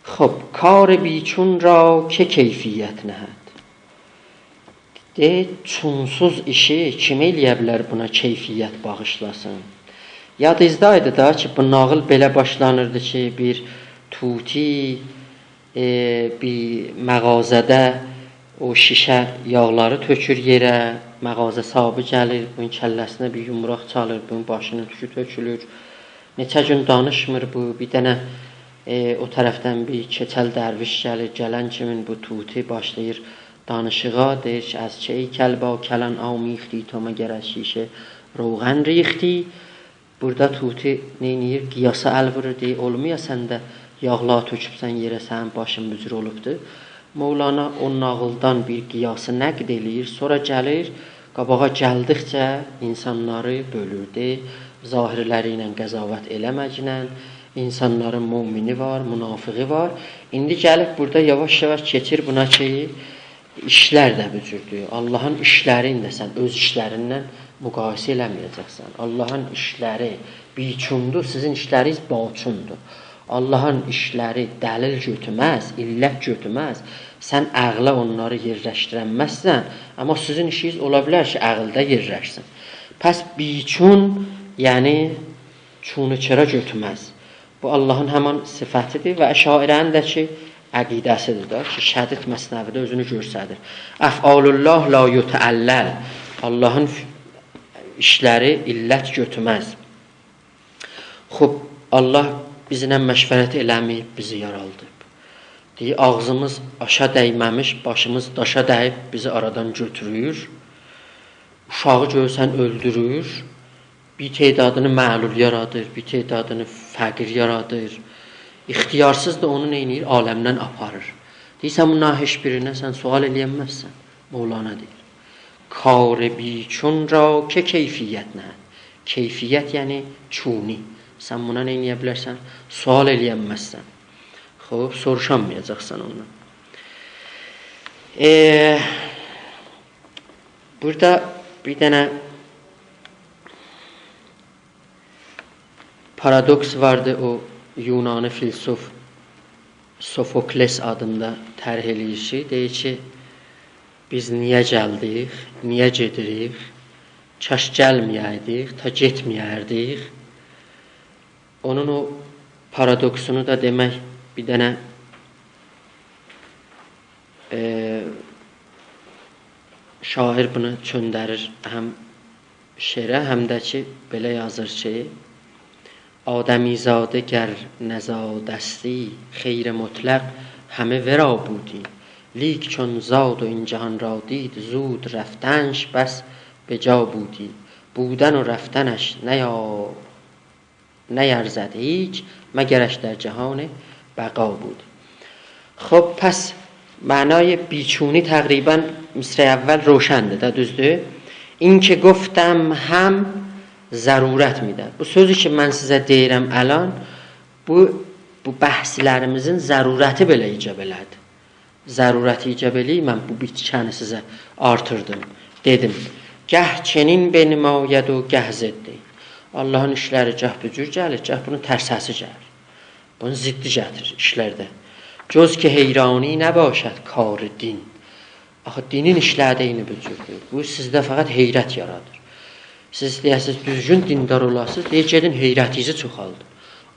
خب، کار بی‌چون را که کیفیت نهد؟ دئییر، چونسوز ایشی کیم ائلیه بیلر بونا کیفیت باغیشلاسین؟ یادینیزدایدی دا کی، بو ناغیل بئله باشلانیردی کی، بیر طوطی، ائ، بیر مغازه‌ده او شیشه یاغلاری تؤکور یئره، مغازه صاحیبی گلیر، بونون کلّه‌سینه بیر یومروق چالیر، بونون باشینین توکو تؤکولور. نئچه گون دانیشمیر بو، بیر دنه، ائ، او طرفدن بیر کئچل درویش گلیر، گلن کیمین بو طوطی باشلاییر دانیشیغا، دئییر کی، «از چه ای کل با کلان آمیختی، تو مگر از شیشه روغن ریختی؟» بورادا طوطی نئینیر؟ قیاسا ال وورور، دئییر، «اولمویا سن ده یاغلاری تؤکوبسن یئره، سنین باشین بو جور اولوبدور.» مولانا او ناغیلدان بیر قیاسی نقد ائله‌ییر، سونرا گلیر، قاباغا گلدیکجه اینسانلاری بؤلور، دئییر، ظاهرلری ایله قضاوت ائله‌مه‌گینن، اینسانلارین مؤمنی وار، منافقی وار. ایندی گلیب بورادا یاواش-یاواش کئچیر بونا کی، ایشلر ده بو جوردور. آللاهین ایشلرینی ده سن اؤز ایشلریندن مقایسه ائله‌مه‌یه‌جکسن. آللاهین ایشلری بی‌چوندور، سیزین ایشلرینیز باچوندور. آللاهین ایشلری دلیل گؤتورمز، علت گؤتورمز. سن عقله اونلاری یئرلشدیرنمزسن، آمما سیزین ایشینیز اولا بیلر کی، عقلده یئرلشسین. پس بی‌چون، یعنی چونو چرا گؤتورمز. بو آللاهین همان صفتیدیر و اشاعره‌نین ده کی، عقیده‌سیدیر دا کی، شدید مثنوی‌ده اؤزونو گؤستریر. «افعال الله لا یتعلل.» آللاهین ف-، ایشلری علت گؤتورمز. خوب، آللاه بیزله مشورت ائله‌مه‌ییب، بیزی یارادیب. دئییر، آغزیمیز آشا دیمه‌میش، باشیمیز داشا دییب، بیزی آرادان گؤتورور. اوشاغی گؤرورسن اؤلدورور. بیر تعدادینی معلول یارادیر، بیر تعدادینی فقیر یارادیر. اختیارسیز دا اونو نئینیر؟ عالمدن آپاریر. دئییرسن، بونلارین هئچ بیرینه سن سؤال ائلیه‌نمزسن. مولانا دئییر، «کار بی‌چون را که کیفیت نهد؟» کیفیت یعنی چونی. سن بونا نه ائلیه بیلرسن؟ سؤال ائلیه‌نمزسن. خوب، سوروشانمایاجاقسان اوندان. ائ، بورادا بیر دنه پارادوکس واردی، او یونانی فیلسوف سوفوکلس آدیندا طرح ائله‌ییر کی، دئییر کی، بیز نییه گلدیک، نییه گئدیریک، کاش گلمه‌یه‌یدیک، تا گئتمه‌یردیک. اونون او پارادوکسونو دا دئمک بیر دنه، ائ، شاعر بونو چؤندریر هم شعره، هم ده کی، بئله یازیر کی، «آدمیزاده گر نزادستی خیر مطلق، همه ورا بودی. لیک چون زاد و این جهان را دید، زود رفتنش بس به جا بودی. بودن و رفتنش نیا-، نیرزد هیچ، مگرش در جهان بقا بود.» خوب، پس معنای بی‌چونی تقریباً مصرع اول روشندیر ده، دوزدور؟ «این که گفتم هم ضرورت می‌دهد.» بو سؤزو کی، من سیزه دئییرم الان، بو، بو بحثلریمیزین ضرورتی بئله ایجاب ائله‌دی. ضرورتی ایجاب ائله‌ییب، من بو بیتکنی سیزه آرتیردیم. دئدیم، «گه چنین بنماید و گه ضد این.» آللاهین ایشلری گاه بو جور گلیر، گاه بونون ترسه‌سی گلیر. بونون ضدی گتیریر ایشلرده. «جز که حیرانی نباشد کار دین.» آخی دینین ایشلری ده عینی بو جوردور. بو سیزده فقط حیرت یارادیر. سیز ایسته‌یه‌سینیز دوزگون دیندار اولاسینیز، دئییر، گئدین حیرتینیزی چوخالدین.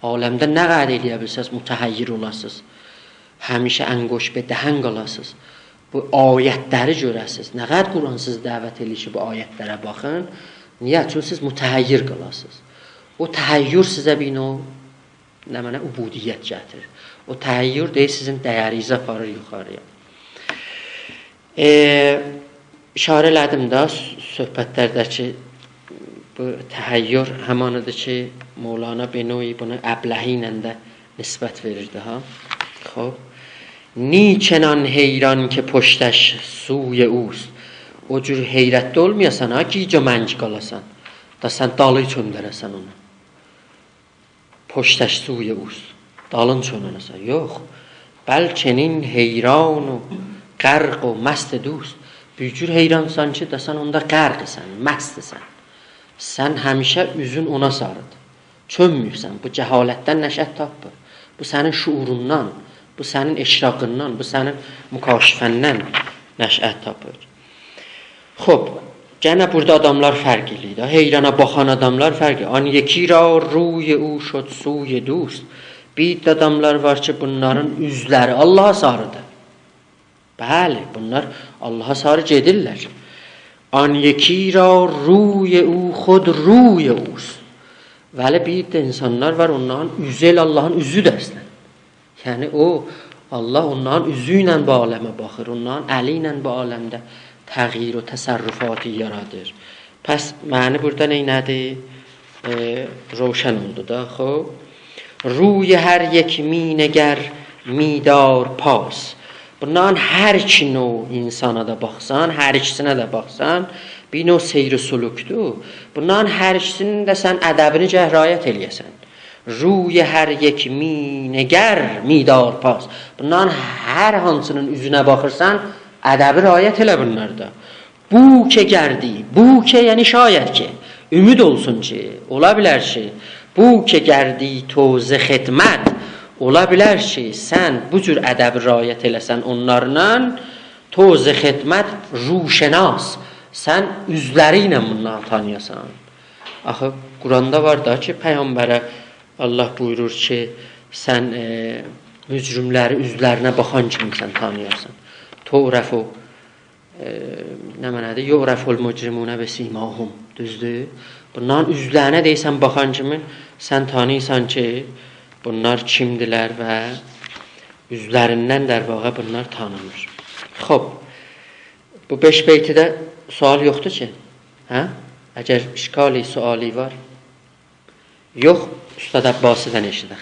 عالمده نه قدر ائلیه بیلسز، متحیر اولاسینیز. همیشه انگشت به دهن قالاسینیز. بو آیتلری گؤره‌سینیز. نه قدر قرآن سیزی دعوت ائله‌ییر کی، بو آیتلره باخین. نییه؟ چونکی سیز متحیر قالاسینیز. او تحیر سیزه بیر نوع، نمنه، عبودیت گتیریر. او تحیر دئییر، سیزین دیرینیزی آپاریر یوخاری‌یا. ائ، اشاره ائله‌دیم ده، ص-، صحبت‌لرده کی، بو تحیر همانیدیر کی، مولانا به نوعی بونو ابلهی ایله ده نسبت وئریردی ها. خوب. «نی چنان حیران که پشتش سوی اوست.» او جور حیرتده اولمایاسان ها، گیج و منگ قالاسان. دا سن دالی چؤندره‌سن اونو. «پشتش سوی اوست.» دالین چؤنه‌سن. یوخ. «بل چنین حیران و غرق و مست دوست.» بیر جور حیرانسان کی، دا سن اوندا غرقسن، مستسن. سن همیشه اوزون اونا ساریدیر. چؤنمه‌ییبسن، بو جهالتدن نشأت تاپمیر. بو سنین شعوروندان، بو سنین اشراقیندان، بو سنین مکاشفه‌ندن نشأت تاپیر. خوب، گئنه بورادا آداملار فرق ائله‌ییر ده. حیرانا باخان آداملار فرق ائله‌ییر. «آن یکی را روی او شد سوی دوست.» بیر ده آداملار وار کی، بونلارین اوزلری آللاها ساریدیر. بلی، بونلار آللاها ساری گئدیرلر. «آن یکی را روی او خود روی اوست.» ولی بیر ده انسانلار وار، اونلارین اوزو ائله آللاهین اوزودور اصلاً. یعنی او، آللاه اونلارین اوزو ایله بو عالمه باخیر، اونلارین الی ایله بو عالمده تغییر و تصرفاتی یارادیر. پس معنی بورادا نئینه‌دی؟ ائ، روشن اولدو دا، خوب. «روی هر یک می‌نگر می‌دار پاس.» بونلارین هر ایکی نوع انسانا دا باخسان، هر ایکیسینه ده باخسان، بیر نوع سیر و سلوکدور. بونلارین هر ایکیسینین ده سن ادبینی گرک رعایت ائله‌یه‌سن. «روی هر یک می‌نگر می‌دار پاس.» بونلارین هر هانسینین اوزونه باخیرسان، ادبی رعایت ائله بونلاردا. «بو که گردی»، «بو که»، یعنی شاید کی، امید اولسون کی، اولا بیلر کی، «بو که گردی تو ز خدمت»، اولا بیلر کی، سن بو جور ادبی رعایت ائله‌سن اونلارلا، «تو ز خدمت روشناس»، سن اوزلری ایله بونلاری تانییاسان. آخی قرآندا وار دا کی، پیغمبره آللاه بویورور کی، سن، ائ، مجرم‌لری اوزلرینه باخان کیمی سن تانییارسان. «تعرف»، ائ، نمنه‌دیر؟ «یعرف المجرمون بسیماهم.» دوزدور؟ بونلارین اوزلرینه دئییرسن باخان کیمی سن تانیییرسان کی، بونلار کیمدیلر و اوزلریندن، در واقع، بونلار تانینیر. خوب، بو بئش بیتده سؤال یوخدور کی؟ هه؟ اگر اشکالی، سؤالی وار. یوخ، استاد عباسی‌دن ائشیدک.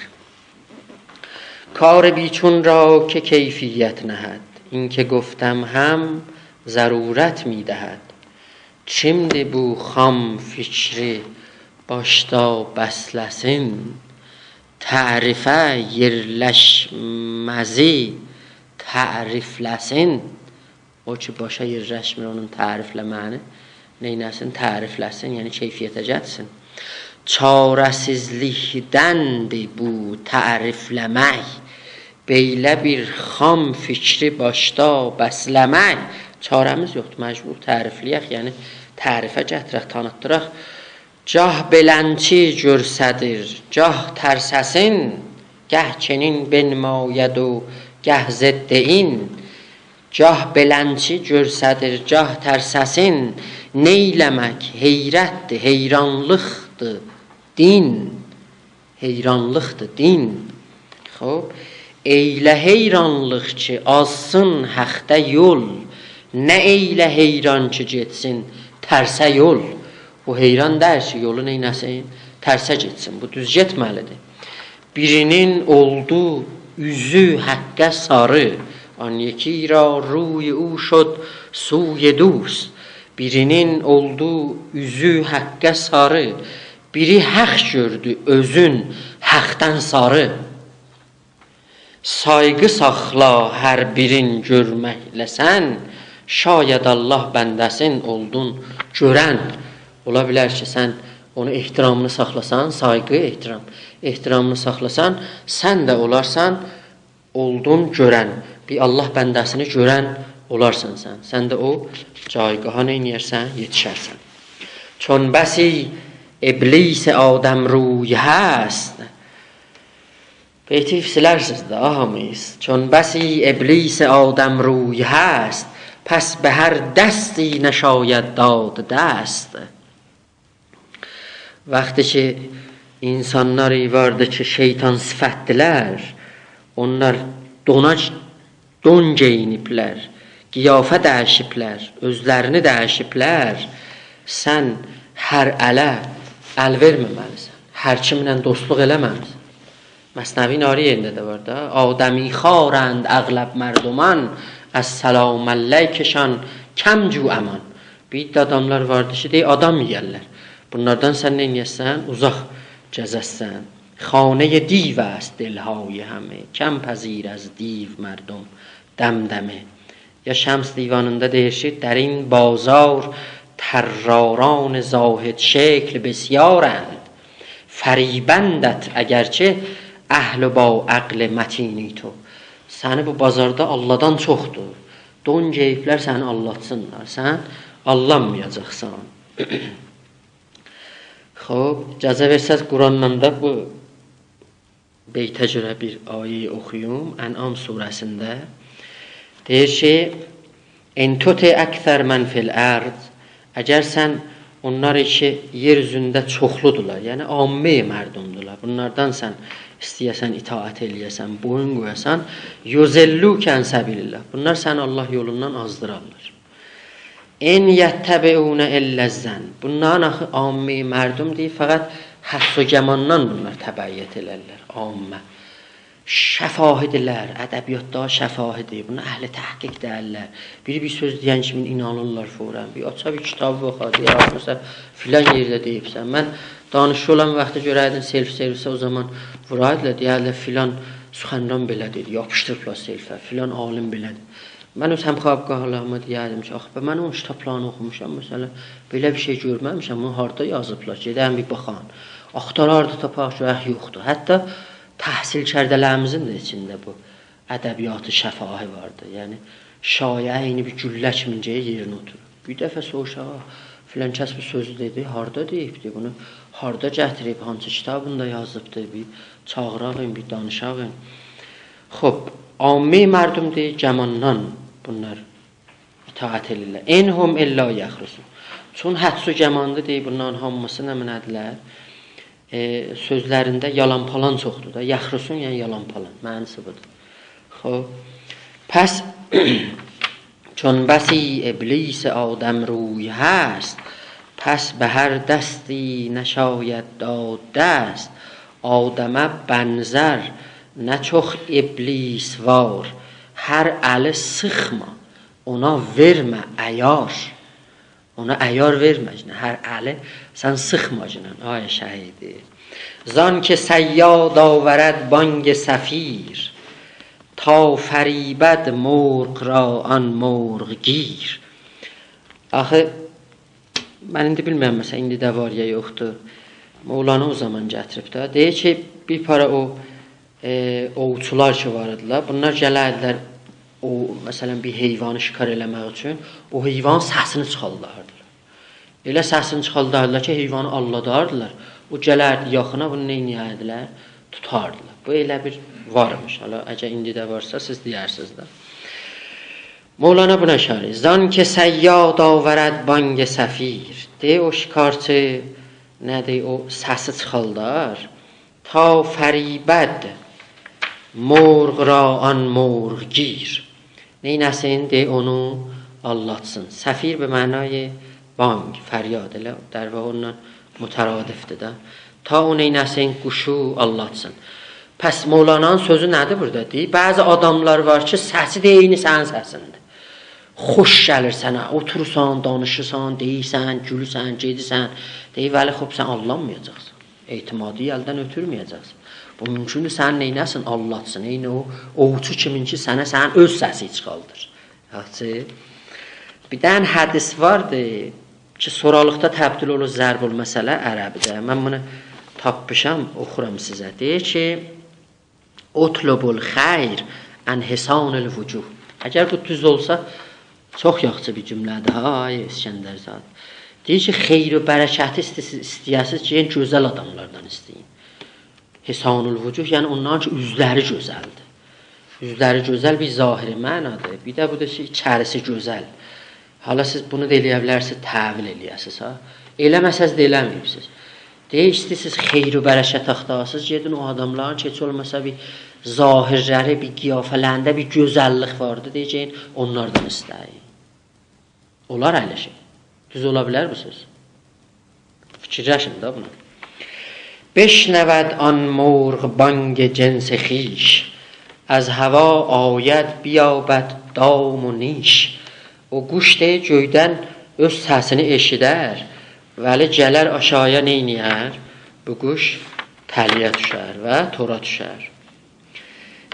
«کار بی‌چون را که کیفیت نهد، این که گفتم هم ضرورت می‌دهد.» کیمدیر بو خام فیکری باشدا بسله‌سین، تعریفه یئرلشمزی تعریفله‌سین؟ او کی باشا یئرلشمیر، اونون تعریفله‌مه‌نی نئینه‌سین؟ تعریفله‌سین، یعنی کیفیته گتیرسین. «چاره‌سیزلیکدندیر بو تعریفله‌مک، بئله بیر خام فیکری باشدا بسله‌مک.» چاره‌میز یوخدور، مجبور تعریفله‌یک، یعنی تعریفه گتیرک، تانیتدیراق. «گاه بلنچی گؤرسدیر، گاه ترسه‌سین، گه چنین بنماید و گه ضد این.» گاه بلنچی گؤرسدیر، گاه ترسه‌سین، نئیله‌مک؟ حیرتدیر، حیرانلیقدیر دین. حیرانلیقدیر دین. خوب، ائیله حیرانلیق کی، آزسین حقده یول، نه ائیله حیران کی، گئتسین ترسه یول. او حیران دئییل کی، یولو نئینه‌سین؟ ترسه گئتسین. بو دوز گئتمه‌لیدیر. بیرینین اولدو اوزو حقه ساری، «آن یکی را روی او شد سوی دوست.» بیرینین اولدو اوزو حقه ساری، بیری حق گؤردو اؤزون حقدن ساری. سایغی ساخلا هر بیرین گؤرمکله سن، شاید آللاه بنده‌سین اولدون گؤرن. اولا بیلر کی، سن اونو احتراملی ساخلاسان، سایغی، احترام، احتراملی ساخلاسان، سن ده اولارسان اولدون گؤرن، بیر آللاه بنده‌سینی گؤرن اولارسان سن. سن ده او جایگاها نئینیه‌رسن؟ یئتیشرسن. «چون بسی ابلیس آدم‌روی هست.» بیتی سیلرسیز ده، هامیز. «چون بسی ابلیس آدم‌روی هست، پس به هر دستی نشاید داد دست.» وقتی کی، اینسانلار واردی کی، شیطان صفتدیلر. اونلار دونا، دون گئیینیبلر، قیافه دییشیبلر، اؤزلرینی دییشیبلر. سن هر اله ال وئرمه‌مه‌لیسن، هر کیمله دوستلوق ائله‌مه‌لیسن. مثنوی‌نین آیری یئرینده ده وار دا: «آدمی خوارند اغلب مردمان، از سلام علیکشان کم جو امان.» بیر عده آداملار واردی کی، دئییر، آدام یئیرلر. بونلاردان سن نئینیه‌سن؟ اوزاق گزه‌سن. «خانهٔ دیو است دل‌های همه، کم پذیر از دیو مردم دمدمه.» یا شمس دیوانیندا دئییر کی: «در این بازار طراران زاهدشکل بسیارند، فریبندت اگرچه اهل و با عقل متینی تو.» سنی بو بازاردا آللادان چوخدور. دون گئییبلر سنی آللاتسینلار. سن آللانمایاجاقسان. خوب، اجازه وئرسز، قرآندان دا بو بیته گؤره بیر آیه اوخویوم. انعام سوره‌سینده دئییر کی: «إن تطع أکثر من فی الأرض»، اگر سن اونلار کی، یئر اوزونده چوخلودولار، یعنی عامه مردمدولار، بونلاردان سن ایسته‌یه‌سن اطاعت ائله‌یه‌سن، بویون قویاسان، «یضلوک عن سبیل الله»، بونلار سنی آللاه یولوندان آزدیرارلار. «إن یتبعون إلا الظن». بونلارین آخی عامه مردم دئییر، فقط حدس و گماندان بونلار تبعیت ائلرلر، عامه. شفاهی‌دیرلر، ادبیاتدا شفاهی‌دیر. بونلار اهل تحقیق دئییرلر. بیری بیر سؤز دئین کیمی اینانیرلار فوراً. بیر آچا بیر کیتابی اوخا، دئیر: «مثلا، فلان یئرده دئییبسن.» من دانشجو اولان واختی گؤرردیم سلف سرویسه، او زامان وورایدیلار، دئیردیلر: «فلان سخنران بئله دئدی»، یاپیشدیریبلار سلفه، «فلان عالم بئله‌دیر.» من اؤز همخوابگاهلاریما دئیردیم کی: «آخی به، من اونون کیتابلارینی اوخوموشام، مثلا، بئله بیر شئی گؤرمه‌میشم، بونو هاردا یازیبلار، گئدن بیر باخان.» آختاراردی، تاپاردی، گؤرک یوخدور. حتی تحصیل‌کرده‌لریمیزین ده ایچینده بو ادبیات شفاهی واردی. یعنی، شایعه عینی بیر گولله کیمی گلیر یئرینه اوتورور. بیر دفعه سوروشاق: «آ، فلان کس بو سؤزو دئدی، هاردا دئییبدی، بونو هاردا گتیریب، هانسی کیتابیندا یازیبدی، بیر چاغیراغین، بیر دانیشاغین.» خوب، عامه مردم دئییر، گماندان بونلار اطاعت ائدیرلر. «إن هم إلا یخرصون». چون حدس و گماندی دئییر، بونلارین هامیسی نمنه‌دیرلر؟ ائ، سؤزلرینده یالان پالان چوخدور دا. «یخرصون»، یعنی یالان پالان. معناسی بودور. خوب. پس چون بسی ابلیس آدم‌روی هست، پس به هر دستی نشاید داد دست. آدمه بنظر نه چوخ ابلیس‌وار، هر الی سیخما، اونا وئرمه عیار. اونا عیار وئرمه‌گینن، هر الی سن سیخماگینن، آی شهیدی. «زان که صیاد آورد بانگ صفیر، تا فریبد مرغ را آن مرغ‌گیر.» آخی، من ایندی بیلمیرم، مثلا، ایندی ده وار یا یوخدور. مولانا او زامان گتیریب ده. دئییر کی، بیر پارا او ائ، اووچولار کی وار ایدیلر، بونلار گلردیلر، او، مثلا، بیر حیوانی شکار ائله‌مک اوچون او حیوانین سسینی چیخارداردیلار. ائله سسینی چیخارداردیلار کی، حیوانی آللاداردیلار. او گلردی یاخینا، بونو نئینیه‌ردیلر؟ توتاردیلار. بو ائله بیر وارمیش. حالا، اگر ایندی ده وارسا، سیز دئیرسینیز ده. مولانا بونا اشاره ائدیر: «زان که صیاد آورد بانگ صفیر.» دئییر، او شکارچی، نه‌دیر، او سسی چیخاردار. «تا فریبد مرغ را آن مرغ‌گیر.» نئینه‌سین؟ دئییر، اونو آللاتسین. صفیر به معنای بانگ، فریاد، ائله در واقع اوننان مترادفدیر ده. تا او نئینه‌سین؟ قوشو آللاتسین. پس مولانانین سؤزو نه‌دیر بورادا؟ دئییر، بعضی آداملار وار کی، سسی ده عینی سنین سسیندیر. خوش گلیر سنه، اوتورورسان، دانیشیرسان، دئییرسن، گولورسن، گئدیرسن. دئییر، ولی خوب، سن آللانمایاجاقسان. اعتمادی الدن اؤتورمه‌یه‌جکسن. بو مومکوندور سنی نئینه‌سین؟ آللاتسین. عینی او اووچو کیمین کی، سنه سنین اؤز سسی چیخاردیر. یاخشی. بیر دنه حدیث واردی کی، سورالیقدا تبدیل اولور ضرب‌المثله عربیده. من بونو تاپمیشام، اوخورام سیزه. دئییر کی: «اطلبوا الخیر عن حسان الوجوه.» اگر بو دوز اولسا، چوخ یاخشی بیر جمله‌دیر ها، آی اسکندرزاده. دئییر کی، خیر و برکتی ایسته‌سیز، ایسته‌یه‌سیز کی، یعنی گؤزل آداملاردان ایسته‌یین. حسان الوجوه، یعنی اونلارین کی، اوزلری گؤزلدیر. اوزلری گؤزل بیر ظاهری معنادیر. بیر ده بودور کی، ایچریسی گؤزل. حالا سیز بونو دا ائلیه بیلرسینیز، تأویل ائلیه‌سینیز ها. ائله‌مه‌سز ده ائله‌مه‌ییبسینیز. دئییر، ایسته‌ییرسینیز خیر و برکت آختاراسینیز، گئدین او آداملارین کی، هئچ اولماسا بیر ظاهرلری، بیر قیافه‌لرینده بیر گؤزللیک واردی، دئییر، گئدین اونلاردان ایسته‌یین. اولار ائله شئی؟ دوز اولا بیلر بو سؤز؟ فیکیرلشین ده بونو. «بشنود آن مرغ بانگ جنس خویش، از هوا آید بیابد دام و نیش.» او قوش دئییر، گؤیدن اؤز سسینی ائشیدر، ولی گلر آشاغییا نئینیه‌ر؟ بو قوش تله‌یه دوشر و تورا دوشر.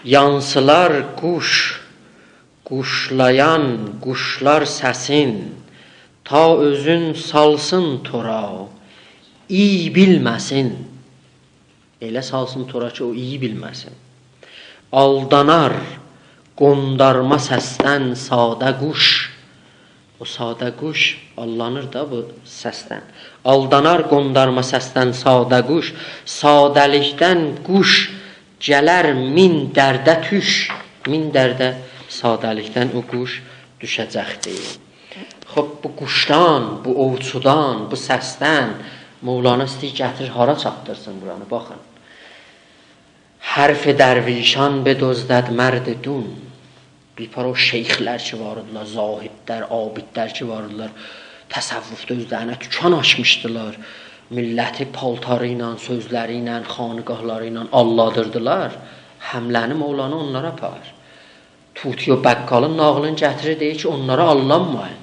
«یانسیلار قوش، قوشلایان قوشلار سسین، تا اؤزون سالسین تورا، ایی بیلمه‌سین.» ائله سالسین تورا کی، او ایی بیلمه‌سین. «آلدانار قوندارما سسدن ساده قوش.» او ساده قوش آلدانیر دا بو سسدن. «آلدانار قوندارما سسدن ساده قوش، ساده‌لیکدن قوش گلر مین درده توش.» مین درده ساده‌لیکدن او قوش دوشه‌جکدیر. خوب، بو قوشدان، بو اووچودان، بو سسدن مولانا ایسته‌ییر گتیریر، هارا چاتدیرسین بورانی، باخین. «حرف درویشان بدزدد مرد دون.» بیر پارا او شیخلر کی واردیلار، زاهدلر، عابدلر کی واردیلار، تصوفده اؤزلرینه دوکان آچمیشدیلار. میللتی پالتاری ایله، سؤزلری ایله، خانقاهلاری ایله آللادیردیلار. حمله‌نی مولانا اونلارا آپاریر. طوطی و بقالین ناغیلینی گتیریر، دئییر کی، اونلارا آللانمایین.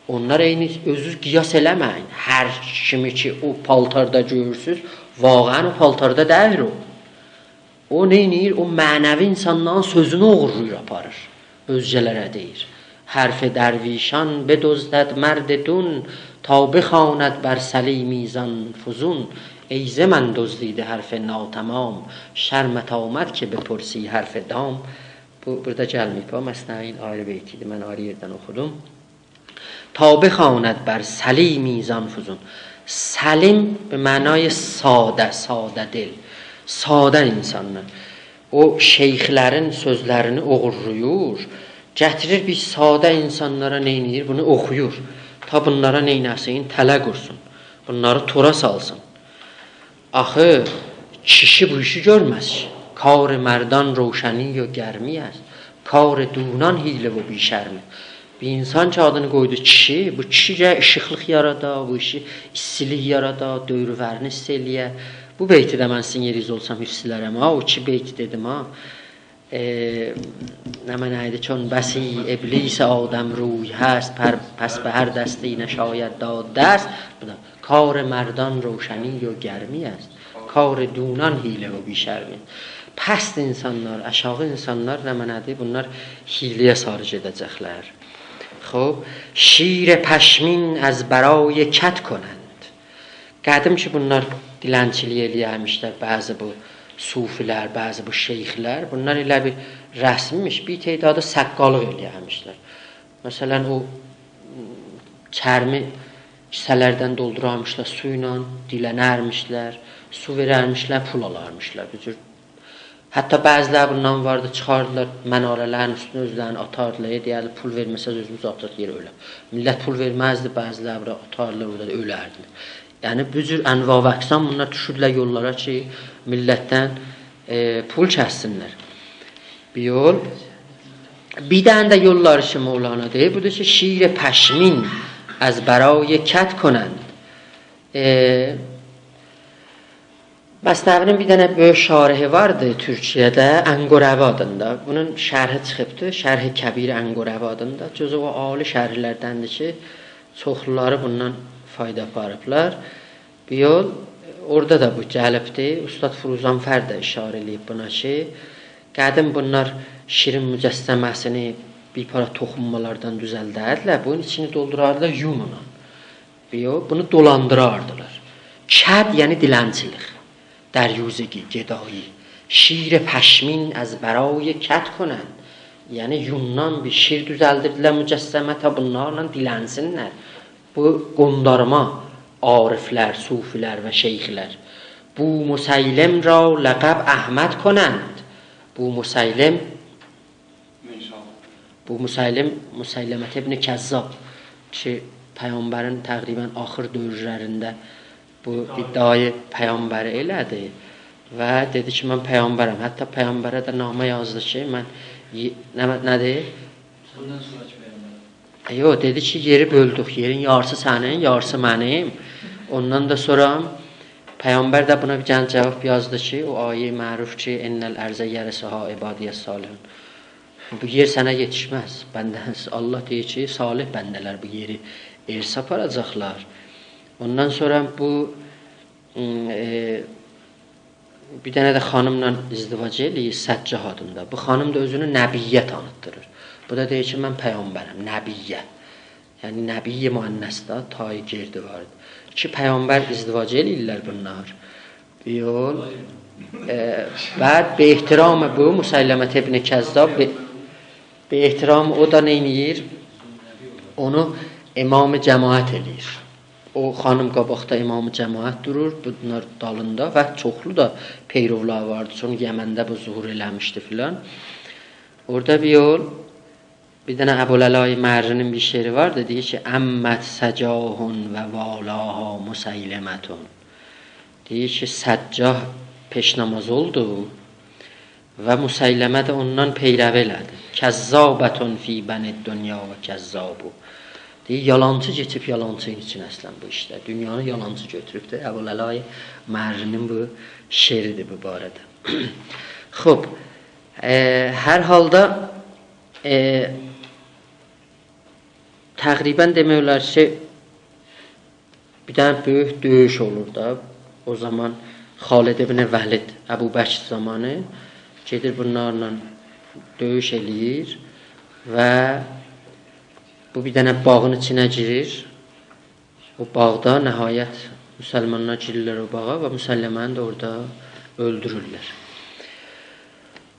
اونلار عینی اؤزونوز قیاس ائله‌مه‌یین. هر کیمی کی او پالتاردا گؤرورسوز، واقعاً او پالتاردا دئییل او. او نئینیر؟ او معنوی اینسانلارین سؤزونو اوغورلاییر، آپاریر، اؤزگه‌لره دئییر. «حرف درویشان بدزدد مرد دون، تا بخواند بر سلیمی زان فزون. ای ز من دزدیده حرف ناتمام، شرمت آمد که بپرسی حرف دام.» بو، بورادا گلمه‌ییب، او مثنوی‌نین آیری بیتی ایدی، من آیری یئردن اوخودوم. «تا بخواند بر سلیمی زان فزون.» سلیم به معنای ساده، ساده‌دل، ساده اینسانلار. او شیخلرین سؤزلرینی اوغورلاییر، گتیریر بیر ساده اینسانلارا، نئینیر؟ بونو اوخویور. تا بونلارا نئینه‌سین؟ تله قورسون. بونلاری تورا سالسین. آخی کیشی بو ایشی گؤرمز کی. «کار مردان روشنی و گرمی است، کار دونان حیله و بی‌شرمی.» بیر اینسان کی آدینی قویدو کیشی، بو کیشی گرک ایشیقلیق یارادا، بو ایشی ایستیلیک یارادا، دؤورورونو ایستی ائله‌یه. بو بیتی ده من سیزین یئرینیزده اولسام حفظ ائلرم ها، او ایکی بیتی دئدیم ها. ائ، نمنه‌یدی؟ «چون بسی ابلیس آدم‌روی هست، پر-، پس به هر دستی نشاید داد دست.» بو دا «کار مردان روشنی و گرمی است، کار دونان حیله و بی‌شرمی.» پست اینسانلار، آشاغی اینسانلار نمنه‌دیر؟ بونلار حیله‌یه ساری گئده‌جکلر. خوب، «شیر پشمین از برای کد کنند.» قدیم کی بونلار دیلنچیلیک ائله‌یرمیشلر، بعضی بو صوفی‌لر، بعضی بو شیخلر، بونلار ائله بیر رسمی‌میش، بیر تعدادی سقالیق ائله‌یرمیشلر. مثلا، او چرمی کیسه‌لردن دولدورارمیشلار سو ایله، دیلنرمیشلر، سو وئررمیشلر، پول آلارمیشلار. بو جور حتی بعضی‌لری بوندان واردی، چیخاردیلار، مناره‌لرین اوستونه اؤزلرینی آتاردیلار، ائ، دئیردی، «پول وئرمه‌سز، اؤزوموز آتیریق یئره، اؤلک.» میللت پول وئرمزدی، بعضی‌لری بورا آتاردیلار، اورادا دا اؤلردیلر. یعنی، بو جور انواع و اقسام بونلار دوشوردولر یوللارا کی، میللتدن، ائ، پول کسسینلر. بیر یول. بیر دنه ده یوللاری کی، مولانا دئییر، بودور کی، «شیر پشمین از برای کد کنند.» ائ، مثنوی‌نین بیر دنه بؤیوک شارحی واردی تورکیه‌ده، انقروی آدیندا. بونون شرحی چیخیبدی، شرح کبیر انقروی آدیندا. جزو او عالی شرحلردندیر کی، چوخلولاری بوندان فایدا آپاریبلار. بیر یول، اورادا دا بو گلیبدی. اوستاد فروزانفر ده اشاره ائله‌ییب بونا کی، قدیم بونلار شیرین مجسمه‌سینی بیر پارا توخونمالاردان دوزلدردیلر. بونون ایچینی دولدوراردیلار یونلا. یوخ، بونو دولاندیراردیلار. کد، یعنی دیلنچیلیک. دریوزگی، گدایی. «شیر پشمین از برای کد کنند.» یعنی یوندان بیر شیر دوزلدیردیلر مجسمه، تا بونلارلا دیلنسینلر. بو قوندارما عارفلر، صوفی‌لر و شیخلر. «بومسیلم را لقب احمد کنند.» بومسیلم، بومسیلم، مسیلمة ابن کذاب کی، پیغمبرین تقریباً آخیر دؤورلرینده بو ادعای پیغمبری ائله‌دی و دئدی کی، «من پیغمبرم.» حتی پیغمبره ده نامه یازدی کی، «من یئ-»، نه، نه‌دیر؟ بوندان سونراکی پیغمبر. یوخ، دئدی کی، «یئری بؤلدوک، یئرین یاریسی سنین، یاریسی منیم.» اوندان دا سونرا پیغمبر ده بونا بیر دنه جواب یازدی کی، او آیه معروف کی، «إن الأرض يرثها عبادي الصالحون.» بو یئر سنه یئتیشمز، بنده، الله دئییر کی، صالح بنده‌لر بو یئری ارث آپاراجاقلار. اوندان سونرا بو، م، ائ، بیر دنه ده خانیملا ازدواج ائله‌ییر، سجاه آدیندا. بو خانیم دا اؤزونو نبیه تانیتدیریر. بو دا دئییر کی، «من پیغمبرم»، نبیه. یعنی نبی مؤنث ده، تای گردی وار. ایکی پیغمبر ازدواج ائله‌ییرلر بونلار. یول. ائ، بعد به احترام بو مسیلمة ابن کذاب، به، به احترام او دا نئینیر؟ اونو امام جماعت ائله‌ییر. او خانیم قاباقدا امام جماعت دورور، بونلار دالیندا و چوخلو دا پیرولاری واردی. سونرا یمنده بو ظهور ائله‌میشدی فلان. اورادا بیر یول، بیر دنه ابوالعلای معری‌نین بیر شعری واردی، دئییر کی، «عمت سجاه و والاها مسیلمة.» دئییر کی، سجاه پیشنماز اولدو و مسیلمه ده اوندان پیروی ائله‌دی. «کذابة فی بنی الدنیا و کذابوا.» دئییر، یالانچی کئچیب یالانچینین ایچینه اصلاً بو ایشده. دونیانی یالانچی گؤتوروبدور. ابوالعلای معری‌نین بو شعری‌دیر بو باره‌ده. خوب، ائ، هر حالدا، ائ، تقریباً دئمک اولار کی، بیر دنه بؤیوک دؤیوش اولور دا. او زامان خالد ابن ولید، ابوبکر زامانی گئدیر بونلارلا دؤیوش ائله‌ییر و بو بیر دنه باغین ایچینه گیریر. او باغدا نهایت مسلمانلار گیریرلر او باغا و مسیلمه‌نی ده اورادا اؤلدورورلر.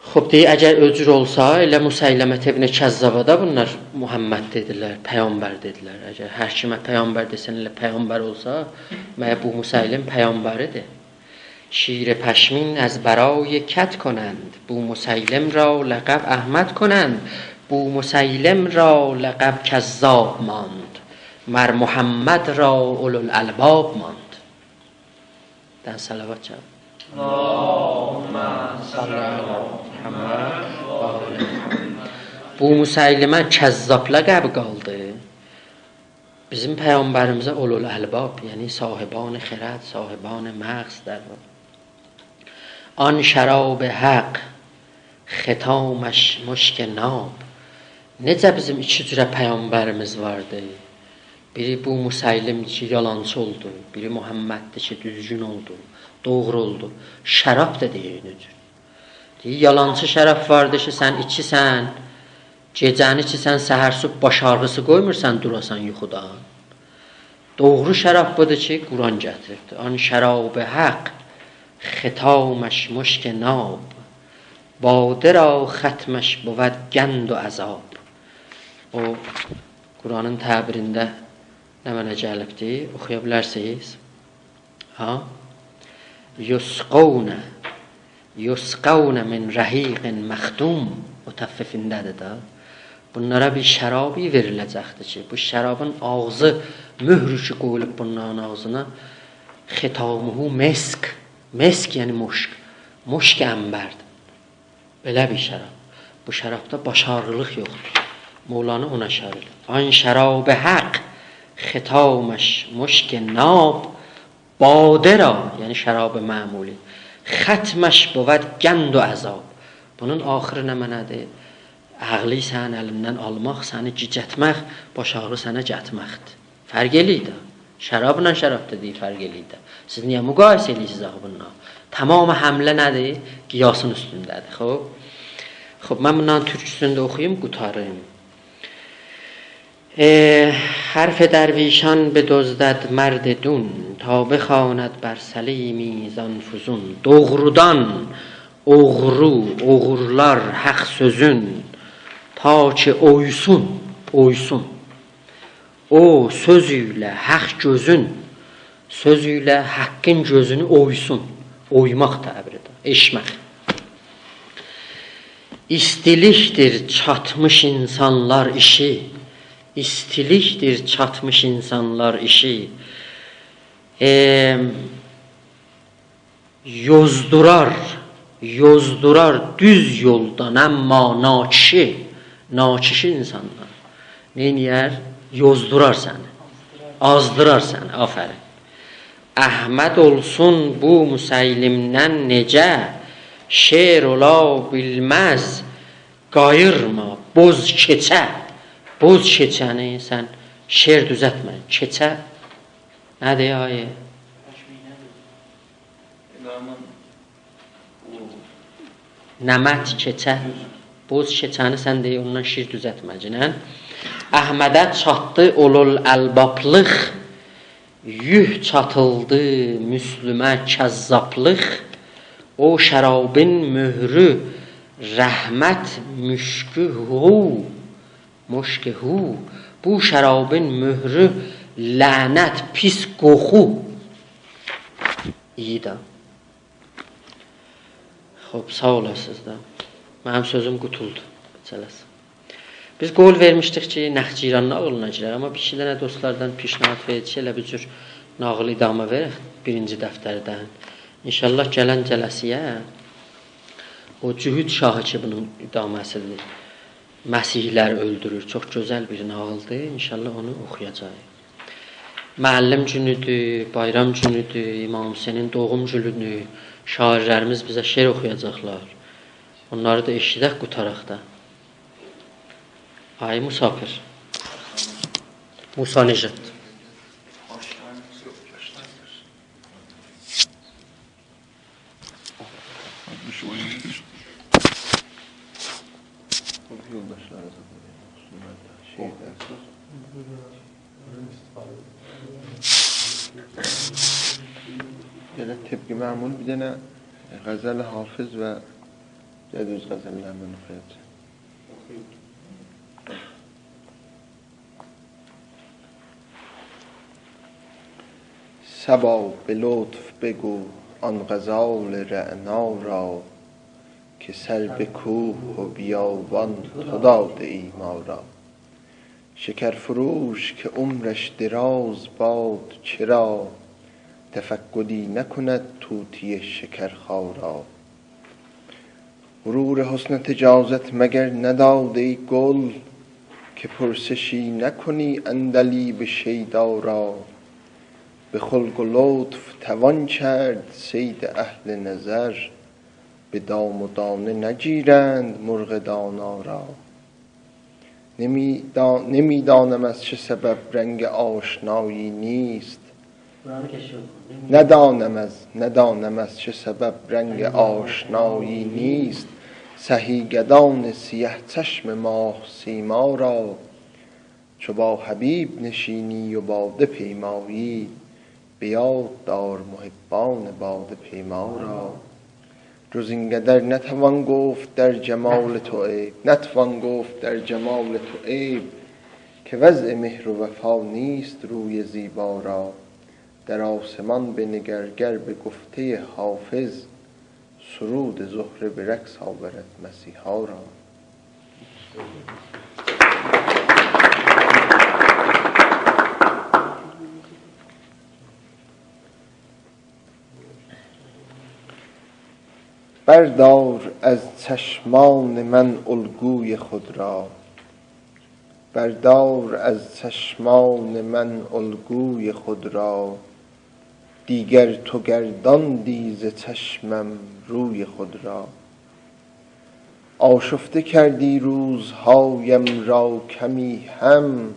خوب، دئییر، اگر او جور اولسا، ائله مسیلمة ابن کذابا دا بونلار محمد دئدیلر، پیغمبر دئدیلر. اگر هر کیمه پیغمبر دئسن، ائله پیغمبر اولسا، مگر بو مسیلم پیغمبری‌دیر؟ «شیر پشمین از برای کد کنند، بومسیلم را لقب احمد کنند، بومسیلم را لقب کذاب ماند، مر محمد را اولوالالباب ماند.» دن صلوات چالیب. اللهم صل علی محمد و آل محمد. بومسیلمه کذاب لقبی قالدی. بیزیم پیغمبریمیزه اولوالالباب، یعنی صاحبان خرد، صاحبان مغز در واقع. «آن شراب حق ختامش مشک ناب.» نئجه بیزیم ایکی جوره پیغمبریمیز واردی؟ بیری بومسیلم‌دیر کی، یالانچی اولدو. بیری محمددیر کی، دوزگون اولدو، دوغرو اولدو. شراب دا دئییر، نئجه؟ دئییر، یالانچی شراب واردی کی، سن ایچیرسن، گئجه‌نی ایچیرسن، سحر صبح باش آغریسی قویمور سن دوراسان یوخودان. دوغرو شراب بودور کی، قرآن گتیریبدیر. «آن شراب حق ختامش مشک ناب، باده را ختمش بود گند و عذاب.» او قرآنین تعبیرینده نمنه گلیبدیر؟ اوخویا بیلرسینیز؟ ها؟ «یسقون، یسقون من رحیق مختوم.» مطففینده‌دیر ده. بونلارا بیر شرابی وئریله‌جکدیر کی، بو شرابین آغزی، مهرو کی قویولوب بونلارین آغزینا، «ختامه مسک.» مسک یعنی مشک. مشک عنبردیر. بئله بیر شراب. بو شرابدا باش آغریلیق یوخدور. مولانا اونا اشاره ائدیر. «آن شراب حق ختامش مشک ناب، باده را»، یعنی شراب معمولی، «ختمش بود گند و عذاب.» بونون آخیری نمنه‌دیر؟ عقلی سنین الیندن آلماق، سنی گیجتمک، باش آغری سنه گتمکدیر. فرق ائله‌ییر ده. شرابلا شراب دا دئییر، فرق ائله‌ییر ده. سیز نییه مقایسه ائله‌ییرسینیز آخی بونونلا؟ تمام حمله نه‌دیر؟ قیاسین اوستونده‌دیر. خوب. خوب، من بونلارین تورکوسونو ده اوخویوم، قوتاریم. اه، «حرف درویشان بدزدد مرد دون، تا بخواند بر سلیمی زان فزون.» دوغرودان اوغرو اوغورلار حق سؤزون، تا کی اویسون، اویسون. او سؤز ایله حق گؤزون، سؤز ایله حقین گؤزونو اویسون. اویماق تعبیری‌دیر، ائشمک. «ایستیلیکدیر چاتمیش اینسانلار ایشی، ایستیلیکدیر چاتمیش اینسانلار ایشی. ائم، یوزدورار، یوزدورار دوز یولدان، اما ناکیشی، ناکیشی اینساندان نئینیر؟ یوزدورار سنی، آزدیرار سنی، آفرین. احمد اولسون بو مسیلمدن نئجه، شعر اولا بیلمز، قاییرما، بوز کئچه. بوز کئچه‌نی سن شعر دوزلتمه. کئچه نه‌دیر، آیه؟ امامین او نمد کئچه. بوز کئچه‌نی سن دئیه، اوندان شعر دوزلتمه‌گینن. احمده چاتدی اولوالالبابلیق، یوک چاتیلدی مسلمه کذابلیق. او شرابین مهرو رحمت مشکو هو، مشکو هو. بو شرابین مهرو لعنت پیس قوخو. ایی ده. خوب، ساغ اولاسینیز دا. منیم سؤزوم قوتولدو. جلسه. بیز قول وئرمیشدیک کی، نخجیران ناغیلینا گیرک، اما بیر ایکی دنه دوستلاردان پیشنهاد وئردی کی، ائله بیر جور ناغیلی ادامه وئرک بیرینجی دفتردن. ان‌شاءالله گلن جلسه‌یه او جهود شاهی کی، بونون ادامه‌سیدیر. مسیحی‌لر اؤلدورور. چوخ گؤزل بیر ناغیلدیر. ان‌شاءالله اونو اوخویاجاغیق. معلم گونودور، بایرام گونودور، امام حسینین دوغوم گونودور. شاعیرلریمیز بیزه شعر اوخویاجاقلار. اونلاری دا ائشیدک قوتاراق دا. آی مسافر. موسی نژاد. بئله طبق معمول بیر دنه غزل حافظ و جدید غزل‌لریندن اوخویاجاغام. صبا، به لطف بگو آن غزال رعنا را، که سر به کوه و بیابان تو داده‌ای ما را. شکرفروش که عمرش دراز باد، چرا تفقدی نکند طوطی شکرخا را؟ غرور حسنت اجازت مگر نداد ای گل، که پرسشی نکنی عندلیب شیدا را؟ به خلق و لطف توان کرد صید اهل نظر، به دام و دانه نگیرند مرغ دانا را. نمی‌دا-، نمی‌دانم از چه سبب رنگ آشنایی نیست. قرآنی کشف کن. نمی- ندانم از، ندانم از چه سبب رنگ آشنایی نیست. سهی‌گدان سیه‌چشم ماه‌سیما را. چو با حبیب نشینی و باده پیمایی، به یاد دار محبان باده‌پیما را. جز این قدر نتوان گفت در جمال تو عیب، نتوان گفت در جمال تو عیب، که وضع مهر و وفا نیست روی زیبا را. در آسمان بنگر گر به گفتهٔ حافظ، سرود زهره به رقص آورد مسیحا را. بردار از چشمان من الگوی خود را، بردار از چشمان من الگوی خود را، دیگر تو گرداندی ز چشمم روی خود را. آشفته کردی روزهایم را کمی هم،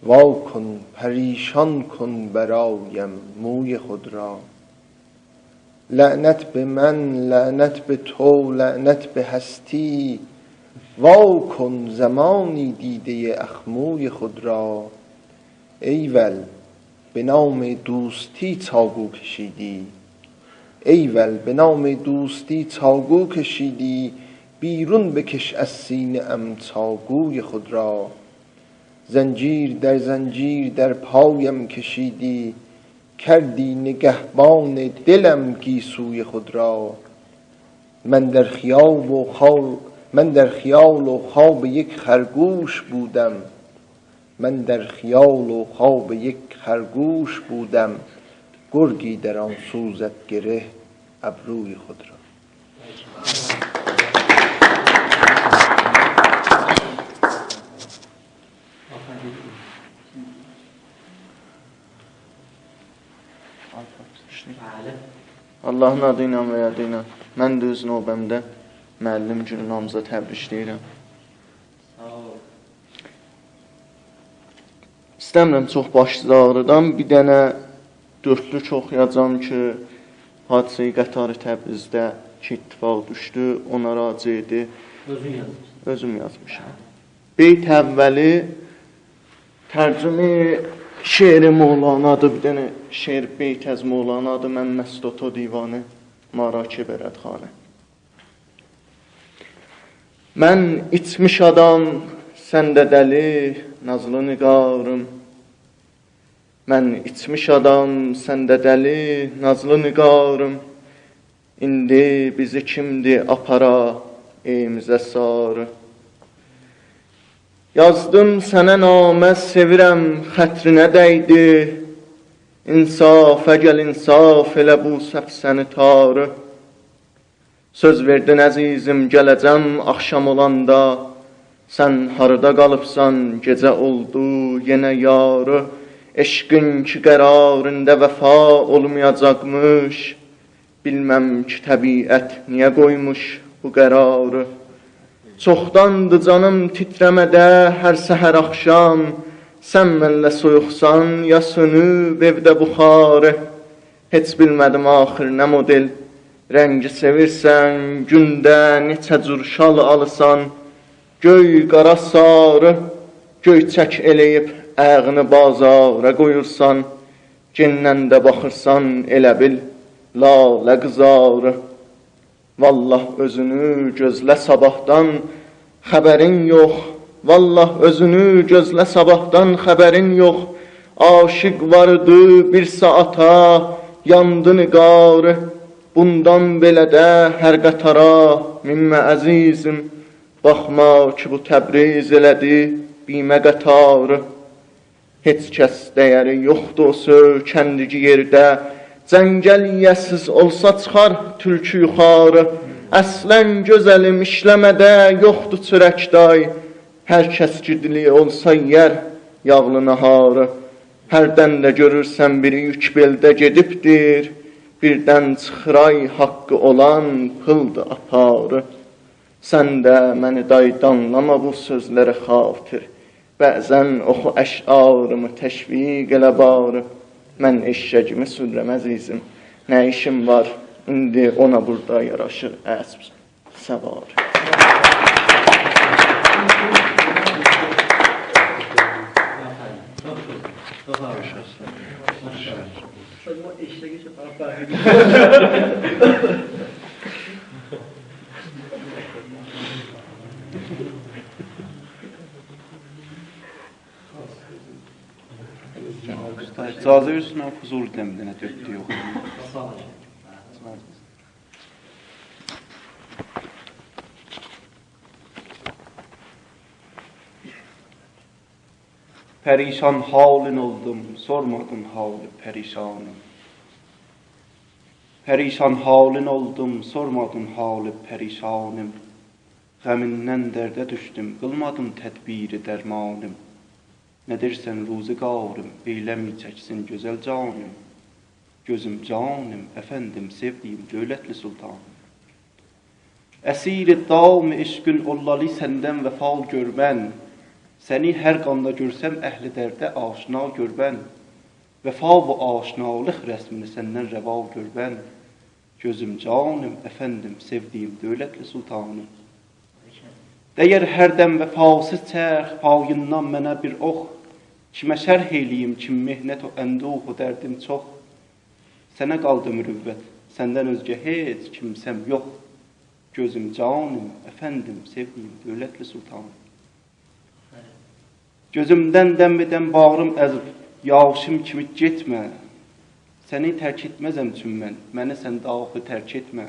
وا کن، پریشان کن برایم موی خود را. لعنت به من، لعنت به تو، لعنت به هستی، وا کن زمانی دیدهٔ اخموی خود را. ایول، به نام دوستی چاقو کشیدی، ایول، به نام دوستی چاقو کشیدی، بیرون بکش از سینه‌ام چاقوی خود را. زنجیر در زنجیر در پایم کشیدی، کردی نگهبان دلم گیسوی خود را. من در خیال و خواب، من در خیال و خواب یک خرگوش بودم، من در خیال و خواب یک خرگوش بودم، گرگی در آن سو زد گره ابروی خود را. آللاهین آدی ایله و یادی ایله. من ده اؤز نوبه‌مده معلم گونون هامیزا تبریکله‌ییرم. ساغ اول. ایسته‌میرم چوخ باشینیزی آغریدام. بیر دنه دؤردلوک اوخویاجاغام کی، حادثه‌ی قطار تبریزده کی اتفاق دوشدو، اونا راجع ایدی. اؤزون یازمیسان؟ اؤزوم یازمیشام. بیت اولی ترجمه‌ی شعر مولانادیر، بیر دنه شعر بیت از مولانادیر: «من مست و تو دیوانه، ما را که برد خانه.» من ایچمیش آدام، سن ده دلی، نازلی نگاریم. من ایچمیش آدام، سن ده دلی، نازلی نگاریم. ایندی بیزی کیمدیر آپارا ائویمیزه ساری؟ یازدیم سنه نامه، سئویرم، خاطرینه دَیدی. انصافا گل، انصاف ائله، بو سفسنه‌ی تاری. سؤز وئردین عزیزیم، گله‌جم آخشام اولاندا. سن هاردا قالیبسان، گئجه اولدو یئنه یاری. عشقین کی قراریندا وفا اولمایاجاقمیش، بیلمم کی طبیعت نییه قویموش بو قراری. چوخداندیر جانیم تیتره‌مه‌ده هر سحر آخشام، سن منله سویوقسان، یا سؤنوب ائوده بخاری. هئچ بیلمه‌دیم آخر نه مدل رنگی سئویرسن، گونده نئچه جور شال آلیسان، گؤی، قارا، ساری. گؤیچک ائله‌ییب آیاغینی بازارا قویورسان، گئندن ده باخیرسان ائله بیل لاله قیزاری. والله اؤزونو گؤزله، صاباحدان خبرین یوخ. والله اؤزونو گؤزله، صاباحدان خبرین یوخ. عاشق واریدی بیر ساعاتا، یاندی نگاری. بوندان بئله ده هر قطارا مینمه عزیزیم، باخما کی بو تبریز ائله‌دی بیمه قطاری. هئچ کس دَیَری یوخدور او سؤیکندیگی یئرده، جنگل ییه‌سیز اولسا چیخار تولکو یوخاری. اصلاً گؤزلیم، ایشله‌مه‌ده یوخدور چؤرک دای، هر کس گیدلی اولسا یئیر یاغلی ناهاری. هردن ده گؤرورسن بیری یوک بئلده گئدیبدیر، بیردن چیخیر آی حاققی اولان پیلدی آپاری. سن ده منی دای دانلاما بو سؤزلره خاطر، بعضاً اوخو اشعاریمی، تشویق ائله باری. من ائششگیمی سورورم عزیزیم، نه ایشیم وار؟ ایندی اونا بوردا یاراشیر اسب سواری. اوستا، اجازه وئریرسن، حضور دئیم، بیر دنه دؤردلوک اوخویوم. پریشان حالین اولدوم، سورمادین حال پریشانیم. پریشان حالین اولدوم، سورمادین حال پریشانیم. غمیندن درده دوشدوم، قیلمادین تدبیر درمانیم. نه دئییرسن روزگاریم، ائیله‌میر چکسین گؤزل جانیم. گؤزوم جانیم، افندیم، سئودیگیم، دؤولتلی سلطانیم. اسیر دام عشقین اوللالی سندن وفا گؤرمن. سنی هر قاندا گؤرسم اهل درده آشنا گؤرمن. وفا و آشنالیق رسمینی سندن روا گؤرمن. گؤزوم جانیم، افندیم، سئودیگیم، دؤولتلی سلطانیم. دَیر هر دم وفاسیز چرخ پاییندان منه بیر اوخ. کیمه شرح ائیله‌ییم کیم محنت و اندوه و دردیم چوخ. سنه قالدی مروت، سندن اؤزگه هئچ کیمسه‌م یوخ. گؤزوم جانیم، افندیم، سئودیگیم، دؤولتلی سلطانیم. گؤزومدن دم به دم باغریم ازیب، یاشیم کیمی گئتمه. سنی ترک ائتمزم چون من، منی سن داخی ترک ائتمه.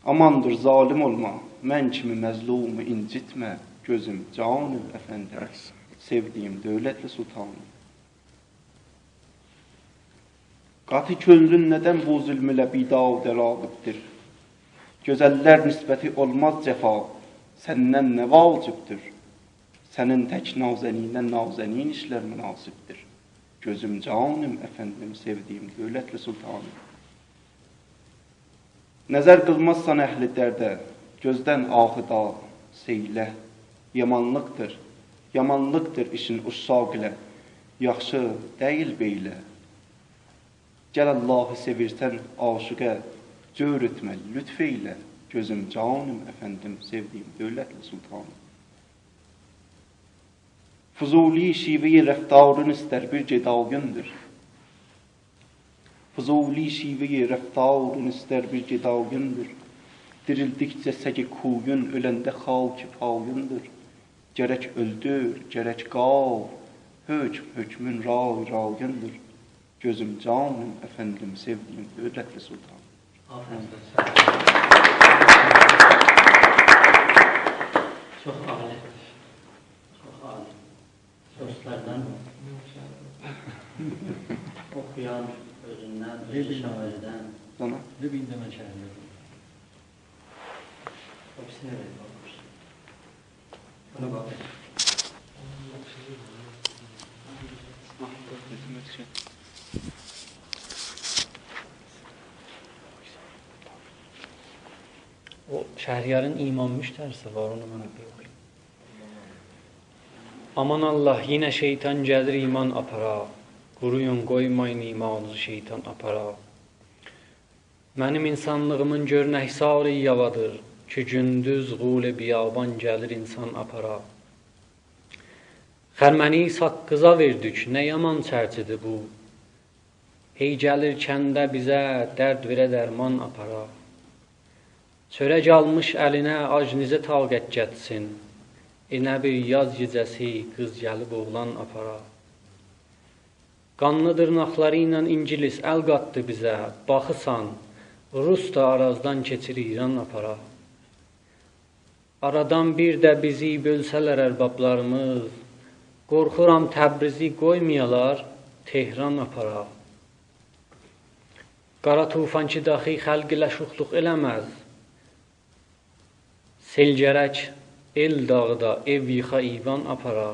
آماندیر، ظالم اولما، من کیمی مظلومو اینجیتمه. گؤزوم جانیم، افندیم. سئودیگیم دؤولتلی سلطانیم. قاتی کؤنلون ندن بو ظلم ایله بیداد ائل آلیبدیر؟ گؤزل‌لر نسبتی اولماز جفا، سندن نه واجبدیر؟ سنین تک نازنینه نازنین ایشلر مناسبدیر. گؤزوم، جانیم، افندیم، سئودیگیم دؤولتلی سلطانیم. نظر قیلمازسان اهل درده، گؤزدن آخی دا سئیله. یامانلیقدیر، یامانلیقدیر ایشین عشاق ایله، یاخشی دئییل بئیله. گل اللهی سئویرسن عاشقه، جور ائتمه، لطف ائیله. گؤزوم، جانیم، افندیم، سئودیگیم دؤولتلی سلطانیم. فضولی شیوهٔ رفتارین ایستر، بیر گدایین‌دیر. فضولی شیوهٔ رفتارین ایستر، بیر گدایین‌دیر. دیریلدیکجه سگ کویون، اؤلنده خاک پایین‌دیر. گرک اؤلدور، گرک قال، حکم حکمون، رای رایین‌دیر. گؤزوم، جانیم، افندیم، سئودیگیم دؤولتلی سلطان. آفرین. چوخ عالی. چوخ عالی. دوستلاردان، اوخویان اؤزوندن، اؤزو شاعردن. سنه. بیر ده من شاعردن. او بیریسینه وئر، باخ. بونا باخ. او شهریارین ایمان مشتری‌سی وار، اونو من اوخویوم. آمان الله، یئنه شیطان گلیر ایمان آپارا. قورویون، قویمایین ایمانینیزی شیطان آپارا. منیم اینسانلیغیمین گؤر نه حصاری یاوادیر کی، گوندوز غول بیابان گلیر اینسان آپارا. خرمنی ساققیزا وئردیک، نه یامان چرچی‌دیر بو. هئی گلیر کنده بیزه درد وئره، درمان آپارا. چؤرک آلمیش الینه، آج نئجه طاقت گتسین؟ ائله بیر یاز گئجه‌سی قیز گلیب اوغلان آپارا. قانلی دیرناقلاری ایله اینگیلیس ال قاتدی بیزه، باخیسان، روس دا آرازدان کئچیر ایران آپارا. آرادان بیر ده بیزی بؤلسه‌لر اربابلاریمیز، قورخورام تبریزی قویمایالار تهران آپارا. قارا طوفان کی داخی خلق ایله شوخلوق ائله‌مز، سئل گرک ائل داغیدا، ائو ییخا، ایوان آپارا.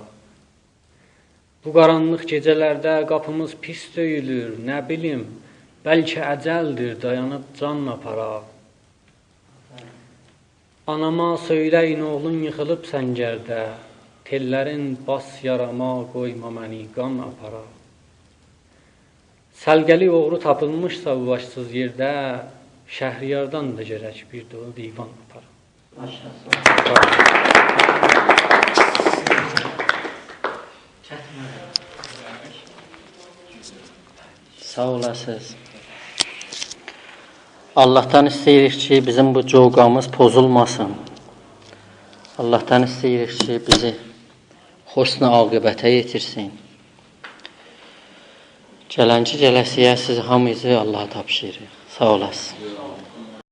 بو قارانلیق گئجه‌لرده قاپیمیز پیس دؤیولور، نه بیلیم، بلکه اجل‌دیر، دایانیب جان آپارا. آناما سؤیله‌یین، اوغلون ییخیلیب سنگرده، تئللرین باس یاراما، قویما منی قان آپارا. سلیقه‌لی اوغرو تاپیلمیشسا بو باشسیز یئرده، شهریاردان دا گرک بیر دولو دیوان آپارا. ماشاءالله. ساغ اولاسینیز. آللاهدان ایسته‌ییریک کی، بیزیم بو جوغامیز پوزولماسین. آللاهدان ایسته‌ییریک کی، بیزی حسن عاقبته یئتیرسین. گلنکی جلسه‌یه سیزی هامینیزی آللاها تاپشیریریق. ساغ اولاسین.